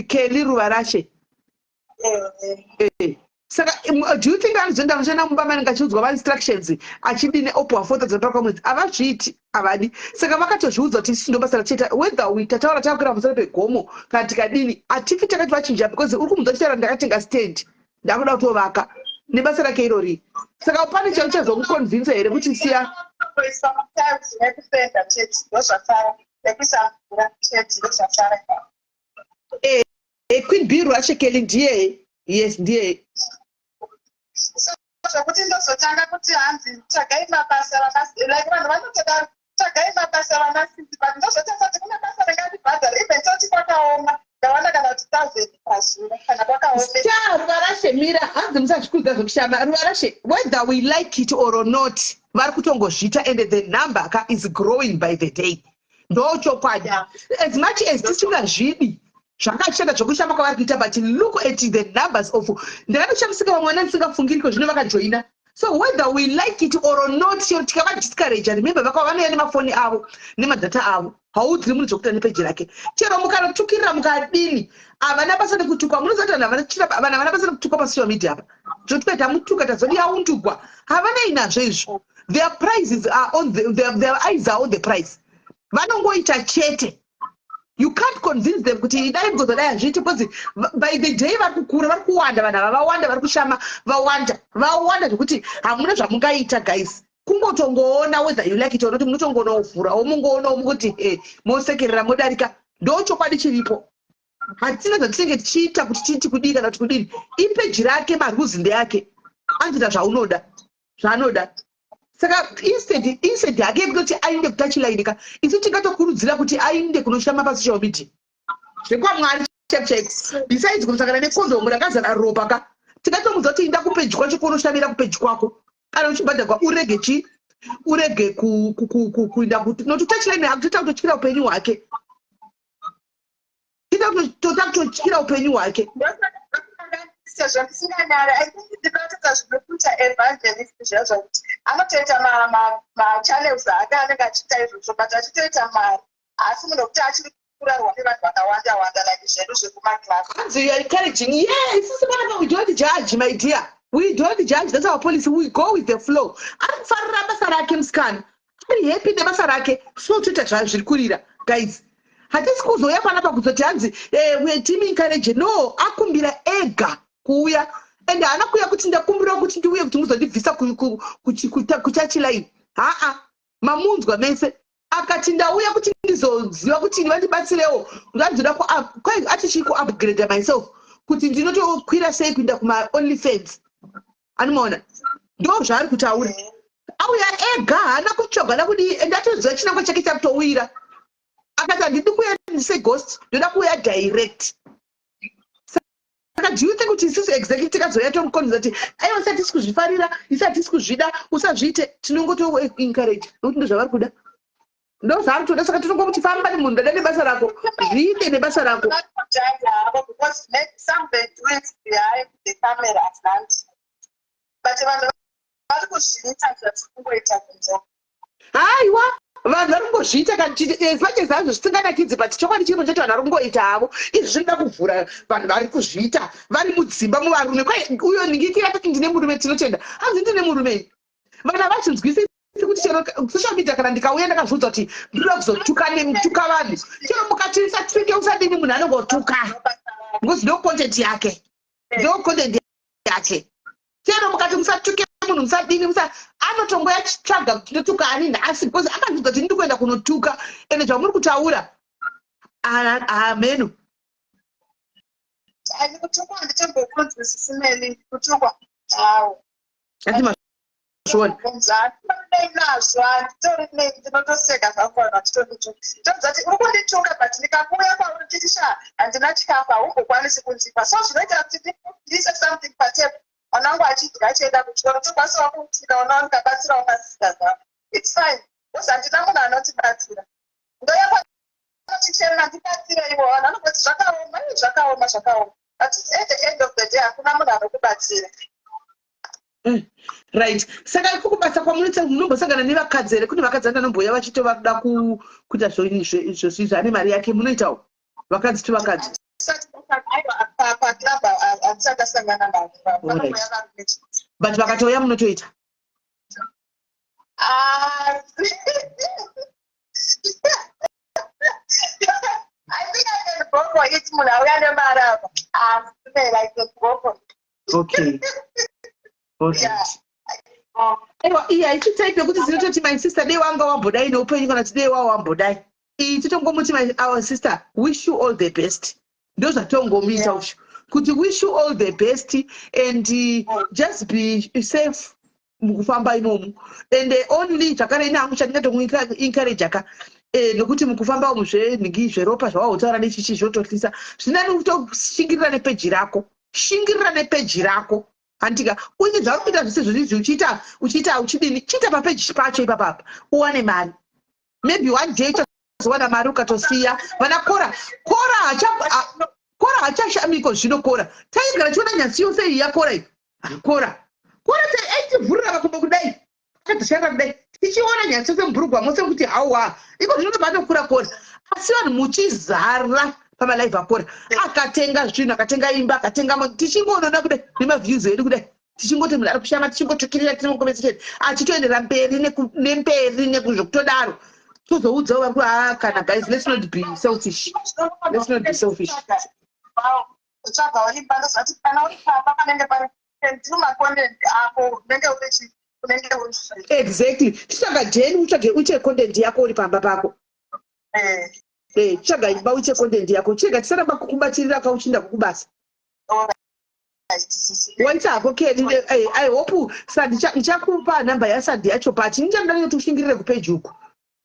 Kelly Ruva Rashe. Saka do you think anozoenda anoshanda mumba manenge achiudzwa mainstructions, achidini, opiwa 4000 pakwamwedzi? Havazviiti, havadi. Saka vakatozviudza kuti isi ndobasa ratichaita, whether we tataura takwira pamusoro pegomo kana tikadini, hatifi takati vachinja, because uri kumudza chitaura, "Ndakatenga stand, ndakuda kutovaka," nebasa rake irori. Saka pane chauchazomuconvinsa here kuti siya? Kuisa matiles nekufenda chete ndozvasara, nekuisa mvura chete ndozvasara ipapo. Queen B Rwashekeli ndiye, yes, ndiye. So zvokuti ndozotanga kuti hanzi tsvagai mabasa vana, like vanhu vanotodaro, tsvagai mabasa vanasisi, but ndozotasa kuti kune basa ringandibhadhara even toti kwakaoma, ndawana kana kuti 1000 pazuva kana kwakaome. Star Ruvarashe, mira, hanzi musazvikudza zvokushama. Ruvarashe, whether we like it or not, vari kutongozviita, and the number ka is growing by the day. Ndochokwadi. As much as tisingazvidi zvakashata zvokushama kwavari kuita, but look at the numbers of, ndakatoshamisika vamwe vana ndisingafungiriko zvino vakajoina. So whether we like it or not, chero tikavadiscourage, remember vakava vanouya nemafoni avo nemadhata avo. Haudziri munhu zvokuita nepeji rake. Chero mukanotukirira mukadini, havana basa nekutukwa. Munoziva kuti vanhu havana basa nekutukwa pasocial media apa. Zvotuka tamutuka, tazodi aundugwa, havanei nazvo izvo. Their prizes are on the, their eyes are on the prize. Vanongoita chete. You can't convince them kuti dai mugozodai, hazviiti, because by the day vari kukura, vari kuwanda. Vanhu ava vawanda, vari kushama, vawanda, vawanda zvekuti hamuna zvamungaita, guys. Kungotongoona, whether you like it or not, munotongonovhurawo mungoonawo mukuti e mosekerera modarika. Ndo chokwadi chiripo. Hatina zvatinenge tichiita kuti tiiti kudii kana kuti kudini. Ipeji rake, marules ndeake, anoita zvaunoda, zvaanoda. Saka instead hake yekutoti ainde kutouchline ka, isu tingatokurudzira kuti ainde kunoshama pasocial media zvekwamwari chaiko chaiko. Besides kunosangana nekondomu rakazara ropa ka, tingatomudza kuti inda kupeji kwacho, kunoshamira kupeji kwako. Kana uchibhadhagwa, urege chi urege kuinda nokuti touchline akutoita kutotyira upenyu hwake, tota kutotyira upenyu hwake. Sezvo ndisinganyari, I think ndinotoita zvinokuita evangelist zviya, zvakuti anotoita machannels ake, anenge achiita izvozvo, but achitoita mari, asi munhu wekuti achiri kurarwa nevanhu vakawanda wanda like zvedu zvekumaclass. Hanzi you are encouraging. Yeah, isusu panapa we don't judge, my dear, we don't judge. That's our policy, we go with the flow. Ari kufarira basa rake musikana, ari happy nebasa rake, so toita zviri kurira. Guys, hatisi kuzouya panapa kuzoti hanzi we team encourage. No, akumbira ega kuuya, and haana kuuya kuti ndakumbira kuti ndiuye kuti muzondibvisa kutouchline. Haa, mamunzwa mese, akati ndauya kuti ndizoziva kuti vandibatsirewo, ndanzoda ati chii, kuupgrade myself, kuti ndinotokwira sei kuenda kumaOnlyFans. Anomaona, ndo zvaari kutaura. Auya ega, haana kutsvagwa nakudii, and atoziva chinangwa chake chakutowira. Akati handidi kuuya seghost, ndoda kuuya direct. Saka do you think kuti isusu exactly tikazouya tomukonza kuti aiwa, isi hatisi kuzvifarira, isi hatisi kuzvida, usazviite? Tinongotoencourage nokuti ndozvavari kuda, ndo zvaari kutoda. Saka tinongomuti famba nemunhu, ndada nebasa rako, zviite nebasa rako. Vanojaja havo because some they do it behind the cameras, hanti, but vanhu vari kuzviita zvatiri kungoita kunze. Haiwa, vanhu vari kungozviita as much as hazvo zvisinganakidzi, but chokwadi chiripo choti vanhu vari kungoita havo izvi. Zvinoda kuvhura, vanhu vari kuzviita vari mudzimba muvarume. Kwai uyo ndingiti atoti ndine murume, tinotenda. Hanzi ndine murume. Vanhu havazvinzwisisi kuti chero social media, kana ndikauya ndakazviudza kuti ndinoda kuzotuka netuka vanhu, chero mukati usatuke, usadini, munhu anongotuka because ndo content yake, ndo content yake. Chero mukati musatuke munhu, musadini, musa, anotongoya achitsvaga kuti ndotuka ani nhasi, because akazviudza kuti ndiri kuenda kunotuka. Ende zvamuri kutaura, hameno. Ani kutukwa handitombokunzwisisi neni kutukwa hawo. Ati mazviona. Handitorine nazvo, handitori nei, ndinotoseka zvangu vanhu vachitondituka. Ndonzwa kuti uri kundituka, but ndikakuuya kwauri ndichiti sha, handina chikafu, haumbokwanisi kundipa, so zvinoita kuti ndiise something patable, mwana wangu achidya achienda kuchikoro, tokwanisawo kuti ndikaonawo ndikabatsirawo masisters angu, it's fine, because handina munhu anotibatsira. Ndoya panotichema, ndibatsireiwo. Vanhu vanongoti zvakaoma, ii zvakaoma, zvakaoma, but at the end of the day hakuna munhu anokubatsira. Right, saka iko kubasa kwamunoita munombosangana nevakadzi here? Kune vakadzi vandanomboya vachitova kuda kuita zvozvizvi, ane mari yake. Munoitawo vakadzi to vakadzi? Paclub handisati ndasangana navo, vanouya varume chete. But vakatouya munotoita? Ah, I think I can go for it. Munhu auya nemari apa. Ah, I can go for it. Okay, alright. Yeah. Oh. Aiwa, iyi haisi type yekuti tinototi, "My sister, dei wanga wambodai neupenyu," kana kuti, "Dei wa wambodai." Iyi titongomuti, "My our sister, wish you all the best." Ndo zvatongomuita usho kuti, "Wish you all the best and just be safe mukufamba imomo." And only zvakare ini hangu chandingatomuencourage ka, nokuti mukufamba umu zvenhingi zveropa zvawahutaura nechichi zvotohlisa, zvinani kutoshingirira nepeji rako. Shingirira nepeji rako, handika? Uye zvauri kuita zvese zvizvizvi, uchiita, uchiita, uchidini, chiita papeji pacho ipapapa uwane mari. Maybe one day uchazowana mari ukatosiya vana Kora. Kora hacha Kora hachashamiko zvino. Kora taigara chiona nyasi yose iyi yaKora iyi. Kora, Kora aitivhurira makumbo kudai, akatoshanda kudai, tichiona nyasi yose mubhurugwa mose kuti hauwa. Iko zvino paanokura Kora, asi vanhu muchizara pamalive aKora. Akatenga zvinhu, akatenga imba, akatenga tichingoonona kudai nemaviews edu kudai, tichingoti munhu ari kushama, tichingotukirira tiri muconversation, achitoendera mberi nemberi nekuzvokutodaro. Tozoudzawo vari ku kana, guys, let's not be selfish, let's not be selfish. Tsvagawo imba, ndozvati kana uri pamba panenge pari ndiri macontent ako, unenge uri unenge uri free. Exactly. Titsvaga jeni, utsvage, uite content yako uri pamba pako. Tsvaga imba, uite content yako. Chega tisaramba kukubatirira kauchinda kukubasa. Waita hako, Keni. I hope Sandi, ndichakupa nhamba yaSandi yacho, but nichandoda kuti ushingirire kupeji uku.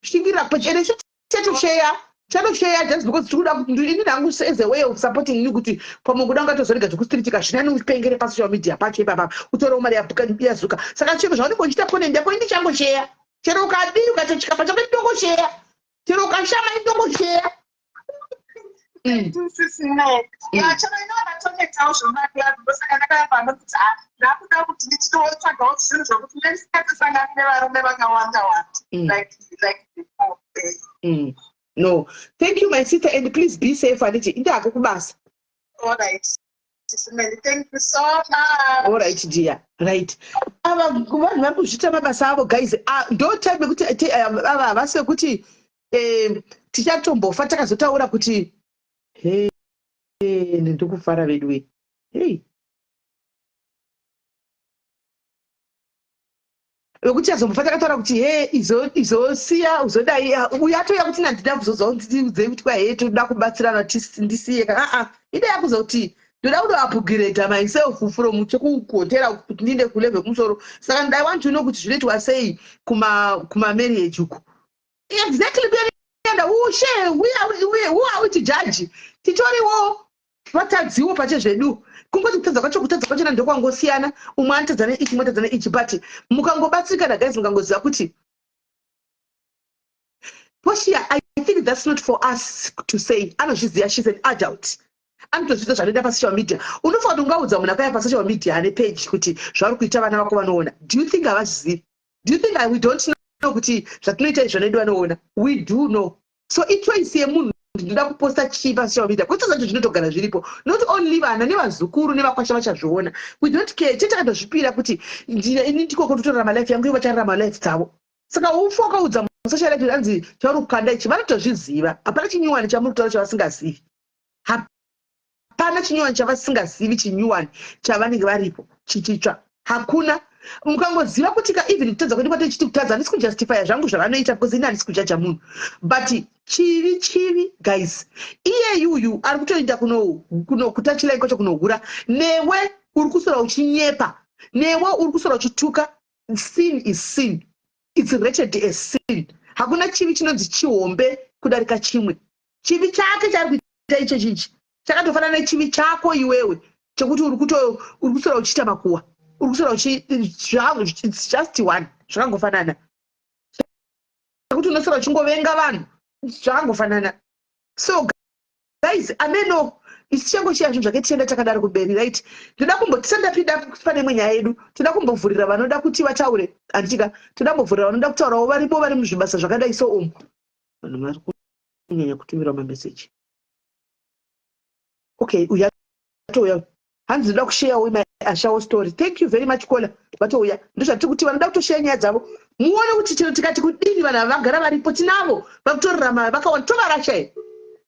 Shingirira kupeji ende chatosheya, chatosheya, just because tiri kuda kuti ini hangu as a way of supporting you, kuti pamwe kuda ungatozorega zvekustreetika, zvinani upengere pasocial media pacho ipapa, utorewo mari yazuka. Saka chero zvaunenge uchiita content yako, indichangosheya. Chero ukadii, ukatosvika pachako, indongosheya. Chero ukashama, indongosheya. Chero inoona tonetawo zvemaclub, ndosaka ndakaya kuti ndakuda kuti ndichitotsvagawo zvinhu zvokuti ndisingazosangani nevarume vakawanda wanda like before. No, thank you, my sister, and please be safe. Anditi indako kubasa. All right, thank you so much. All right, dear. Right, ava vanhu vari kuzviita mabasa avo, guys. Ndo time yekuti ava havasi vekuti tichatombofa takazotaura kuti he ndikufara vedu we. Hei, vekuti azombofa takataura kuti he izosiya uzodai, uyu atouya kuti nandida kuzozwa ndiudzei kuti kwa he toda kubatsirana, ndisiye ka. Aa, ida yakuzoti ndoda kutoupgrade myself from chekuhotera kuti ndiende kulevel kumusoro. Saka I want to know kuti zvinoitwa sei kumamarriage uku exactly. Kuenda ushe, who are we to judge? Titoriwo vatadziwo pachezvedu. Kungoti kutadza kwacho, kutadza kwachona ndokwangosiyana. Umwe anotadza neichi, umwe atadza neichi, but mukangobatsirikana, guys, mukangoziva kuti Portia, I think that's not for us to say. Anozviziva, she's an adult, anotozviita zvanoita pasocial media. Unofanira kuti ungaudza munhu akauya pasocial media ane page kuti zvauri kuita vana vako vanoona. Do you think havazvizivi? Do you think we don't know kuti zvatinoita izvo nedu vanoona? We do know. So ichoice yemunhu, ndinoda kuposta chii pasocial media. Kwete zvacho zvinotogara zviripo, not only vana, nevazukuru nevakwasha vachazviona. We don't care. Chetakatozvipira kuti ini ndikoko totorarama life yangu, ivo vachararama life dzavo. Saka ufu wakaudza musocial life anzi chauri kukanda ichi, vanotozviziva. Hapana chinyuwani chamuri kutaura chavasingazivi. Hapana chinyuwani chavasingazivi, chinyuwani chavanenge varipo chichitsva hakuna. Mukangoziva kuti ka even kutadza kwedu kwatechiti kutadza, handisi kujustifya zvangu zvavanoita because ini handisi kujaja munhu, but chivi chivi, guys. Iyeyuyu ari kutoenda kutachilai kwacho kunohura, newe uri kusora uchinyepa, newe uri kusora uchituka. Sin is sin, it's rated as sin. Hakuna chivi chinonzi chihombe kudarika chimwe. Chivi chake chaari kuita icho chichi chakatofanana nechivi chako iwewe chekuti uri kusora uchiita makuwa, uri kusora uchi, it's just one, zvakangofanana. Chekuti unosora uchingovenga vanhu, zvakangofanana. So guys, ameno isi tichangoshiya zvinhu zvake tichienda takadaro kumberi. Right, ndoda kumbo tisati ndapinda pane imwe nyaya yedu, toda kumbovhurira vanoda kuti vataure, handitika? Toda kumbovhurira vanoda kutaurawo, varipo vari muzvibasa zvakadai. So umu vanhu vari kunyanya kutumirawo mameseji. Okay, uyu atouya, hanzi ndoda kusharewo my ashawo story. Thank you very much, caller. Vatouya, ndozvatiri kuti vanoda kutosheya nyaya dzavo, muone kuti chero tikati kudini, vanhu ava vagara varipo, tinavo vakutorarama vakawanda, tovarasha here?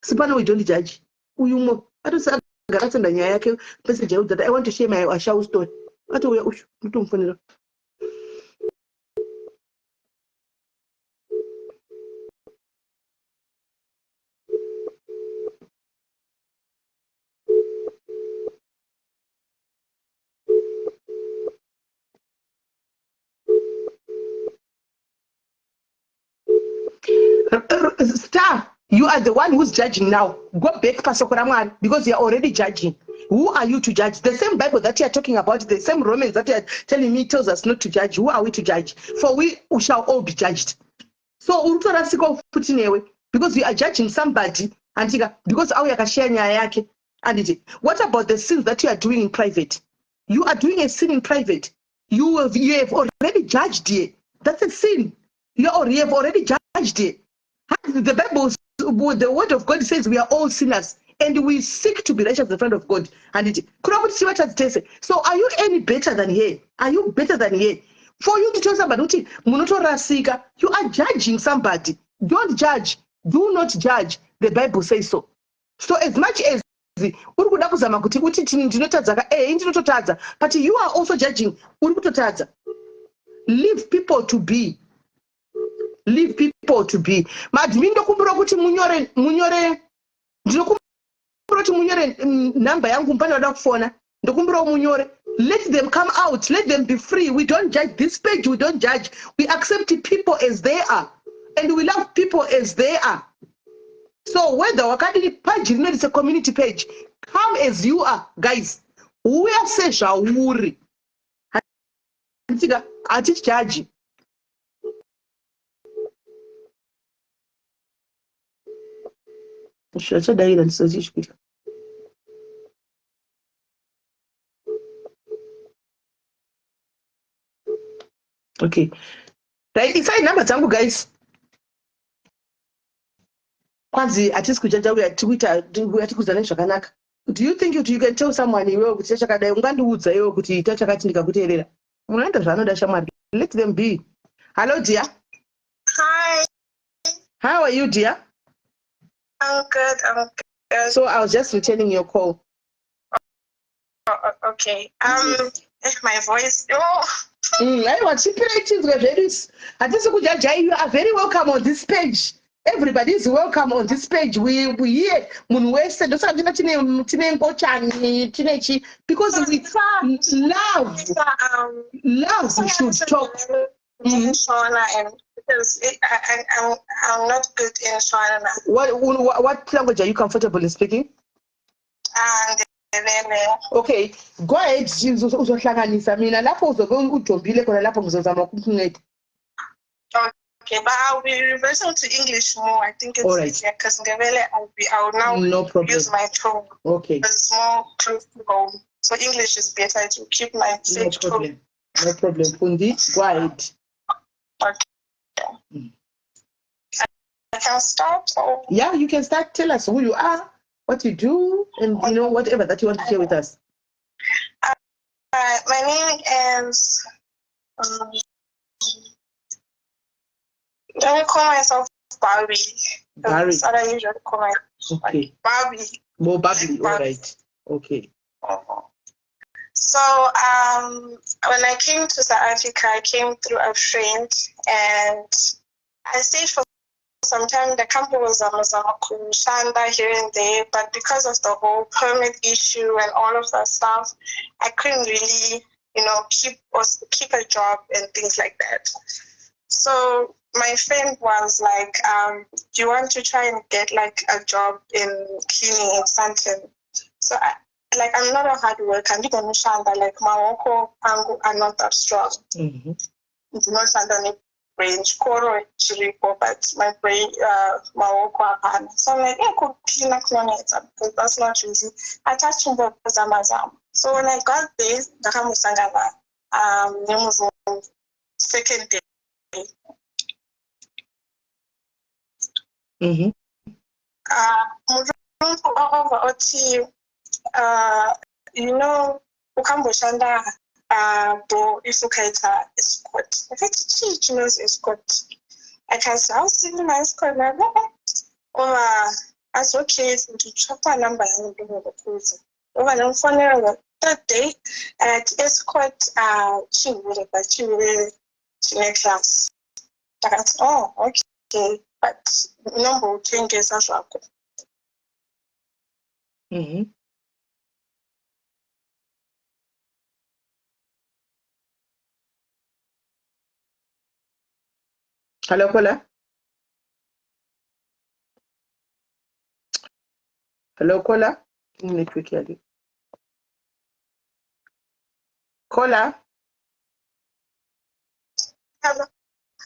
Sipano, we don't judge. Uyu umwe atosagara asenda nyaya yake, message yaudza, "I want to share my ashawo story." Atouya uyu, ndotomufonera. Star, you are the one who's judging now. Go back pasoko raMwari, because you are already judging. Who are you to judge? The same Bible that you are talking about, the same Romans that you are telling me tells us not to judge. Who are we to judge? For we shall all be judged. So uri kutorasikawo futi newe, because you are judging somebody, andika, because auya akashiya nyaya yake, anditi? What about the sins that you are doing in private? You are doing a sin in private. You have already judged here. That's a sin. You have already judged here. The Bible, the word of God says we are all sinners and we seek to be righteous in front of God, anditi? Kureva kuti tivatadzi tese. So are you any better than here? Are you better than here for you to tell somebody kuti munotorasika? You are judging somebody. Don't judge. Do not judge. The Bible says so. So as much as uri kuda kuzama kuti uti ndinotadza ka, eh, ndinototadza, but you are also judging. Uri kutotadza. Leave people to be. Leave people to be. Maadmin, ndokumbira kuti munyore, munyore, ndinokumbira kuti munyore nhamba yangu. Pane vada kufona, ndokumbirawo munyore. Let them come out. Let them be free. We don't judge this page. We don't judge. We accept people as they are and we love people as they are. So whether wakadini, page rino is a community page. Come as you are, guys. Uya sezvauri, handitika? Hatijaji. Zvachadaira ndisati chikuita. Okay, right, isai nhamba dzangu, guys. Kwanzi hatisi kujaja uya, tikuita tikuudzana zvakanaka. Do you think kuti you can tell someone, iwewe, kuti chakadai? Ungandiudza iwewe kuti ita chakati, ndikakuteerera? Unoenda zvaanoda, shamwari. Let them be. Hello, dear. Hi. How are you, dear? I'm good. I'm good. So I was just returning your call. Oh, okay. My voice. Oh. Aiwa, tipirei tinzwe zvedu isu. Hatisi kujajai. You are very welcome on this page. Everybody is welcome on this page. We hear munhu wese. Ndosaka tina tine ngochani, tine chi, because we love love should talk. Shona, and because it, I, I'm not good in Shona. What language are you comfortable in speaking? And then Okay, go ahead. Uzohlanganisa mina lapho uzobe ujombile khona lapho, ngizozama ukukunceda. Okay, but I'll be reverting to English more. I think it's All right. easier because Ndebele, I'll now No problem. use my tone. Okay. It's more close to home. So English is better to keep my No safe tone. problem. No problem, Fundi. Go ahead. Okay. I can start or Yeah, you can start. Tell us who you are, what you do, and whatever that you want to share with us. My name is. I call myself Barbie. Barry. That's what I usually call myself. Barbie. More bubbly. All Barbie. right. Okay. So when I came to South Africa, I came through a friend, and I stayed for some time. The company was kushanda here and there, but because of the whole permit issue and all of that stuff, I couldn't really keep a job and things like that. So my friend was like, "Do you want to try and get like a job in cleaning in Sandton?" So I, like, I'm not a hard worker. Ndinoshanda, like, maoko angu are not that strong. Ndinoshanda nebrain. Chikoro chiripo, but my brain, maoko hapana. So I'm like, yeah, kucleana kunonetsa because that's not easy. Achachimbozama zama. So when I got there, ndakambosangana nemuzungu second day. Muzungu akabva oti, ukamboshanda bo if ukaita escort. Ndakati, chii chinonzi escort? Akazi, hauzivi maescort? Ova azi, okay, nditsvaka namba yangu ndingokuudza. Ova ndamufonera the third day, akati escort chihure, but chihure chine class. Ndakati, oh, okay, but unomboutengesa zvako. Hello, caller. Hello, caller. Network yale. Caller. Hello.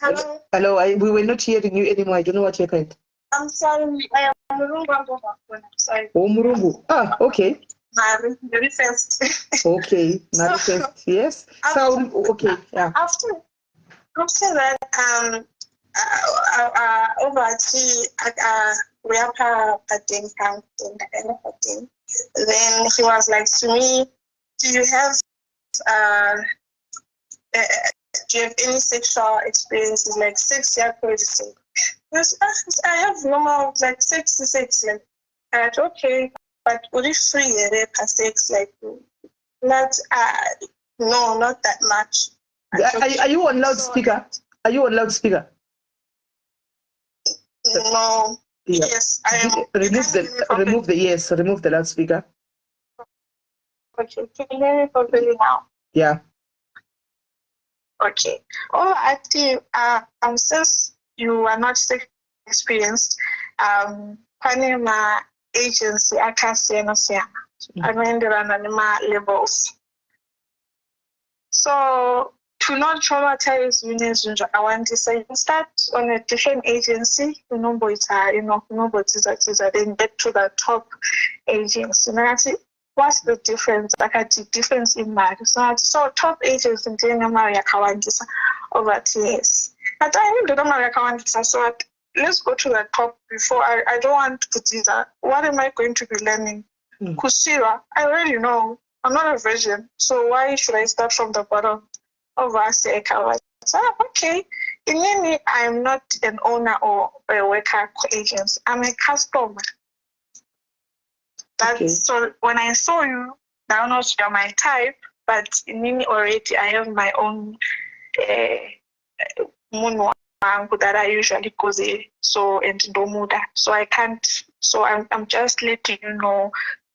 Hello. Hello, we were not hearing you anymore. I don't know what happened. I'm sorry. I am Murungu. I'm sorry. Oh, Murungu. Ah, okay. Mari, very fast. Okay. Mari first. Yes. So, okay. Yeah. After that, over to we are padding. Then he was like to me, "Do you have any sexual experiences, like 6 year crazy?" Yes, I have normal, like 6 to 6, like, and okay, but uri free here per sex, like, not no, not that much. Are you on loudspeaker? Are you on loudspeaker? No. Yeah. Yes, I am. Remove the remove the yes, remove the loudspeaker. Okay, can you hear me properly now? Yeah. Okay. Oh, actually, since you are not sex experienced, pane ma agency akasiyana siyana anoenderana nema levels. So to not traumatize you nezvinhu zvakawandisa, you start on a different agency, unomboita, unombotiza tiza, then get to the top agency. Ndakati, "What's the difference?" Akati, "Difference imari." So ati, "So top agency ndine mari yakawandisa?" Over yes, but I ndoda mari yakawandisa, so let's go to the top before I don't want kutiza. What am I going to be learning? Kusira, I already know. I'm not a virgin, so why should I start from the bottom? Over ah, okay. Inini, I'm not an owner or a worker agent. I'm a customer. That's so when I saw you, now not you're my type, but inini already I have my own munhu wangu that I usually go there. So and ndomuda. So I can't, so I'm just letting you know.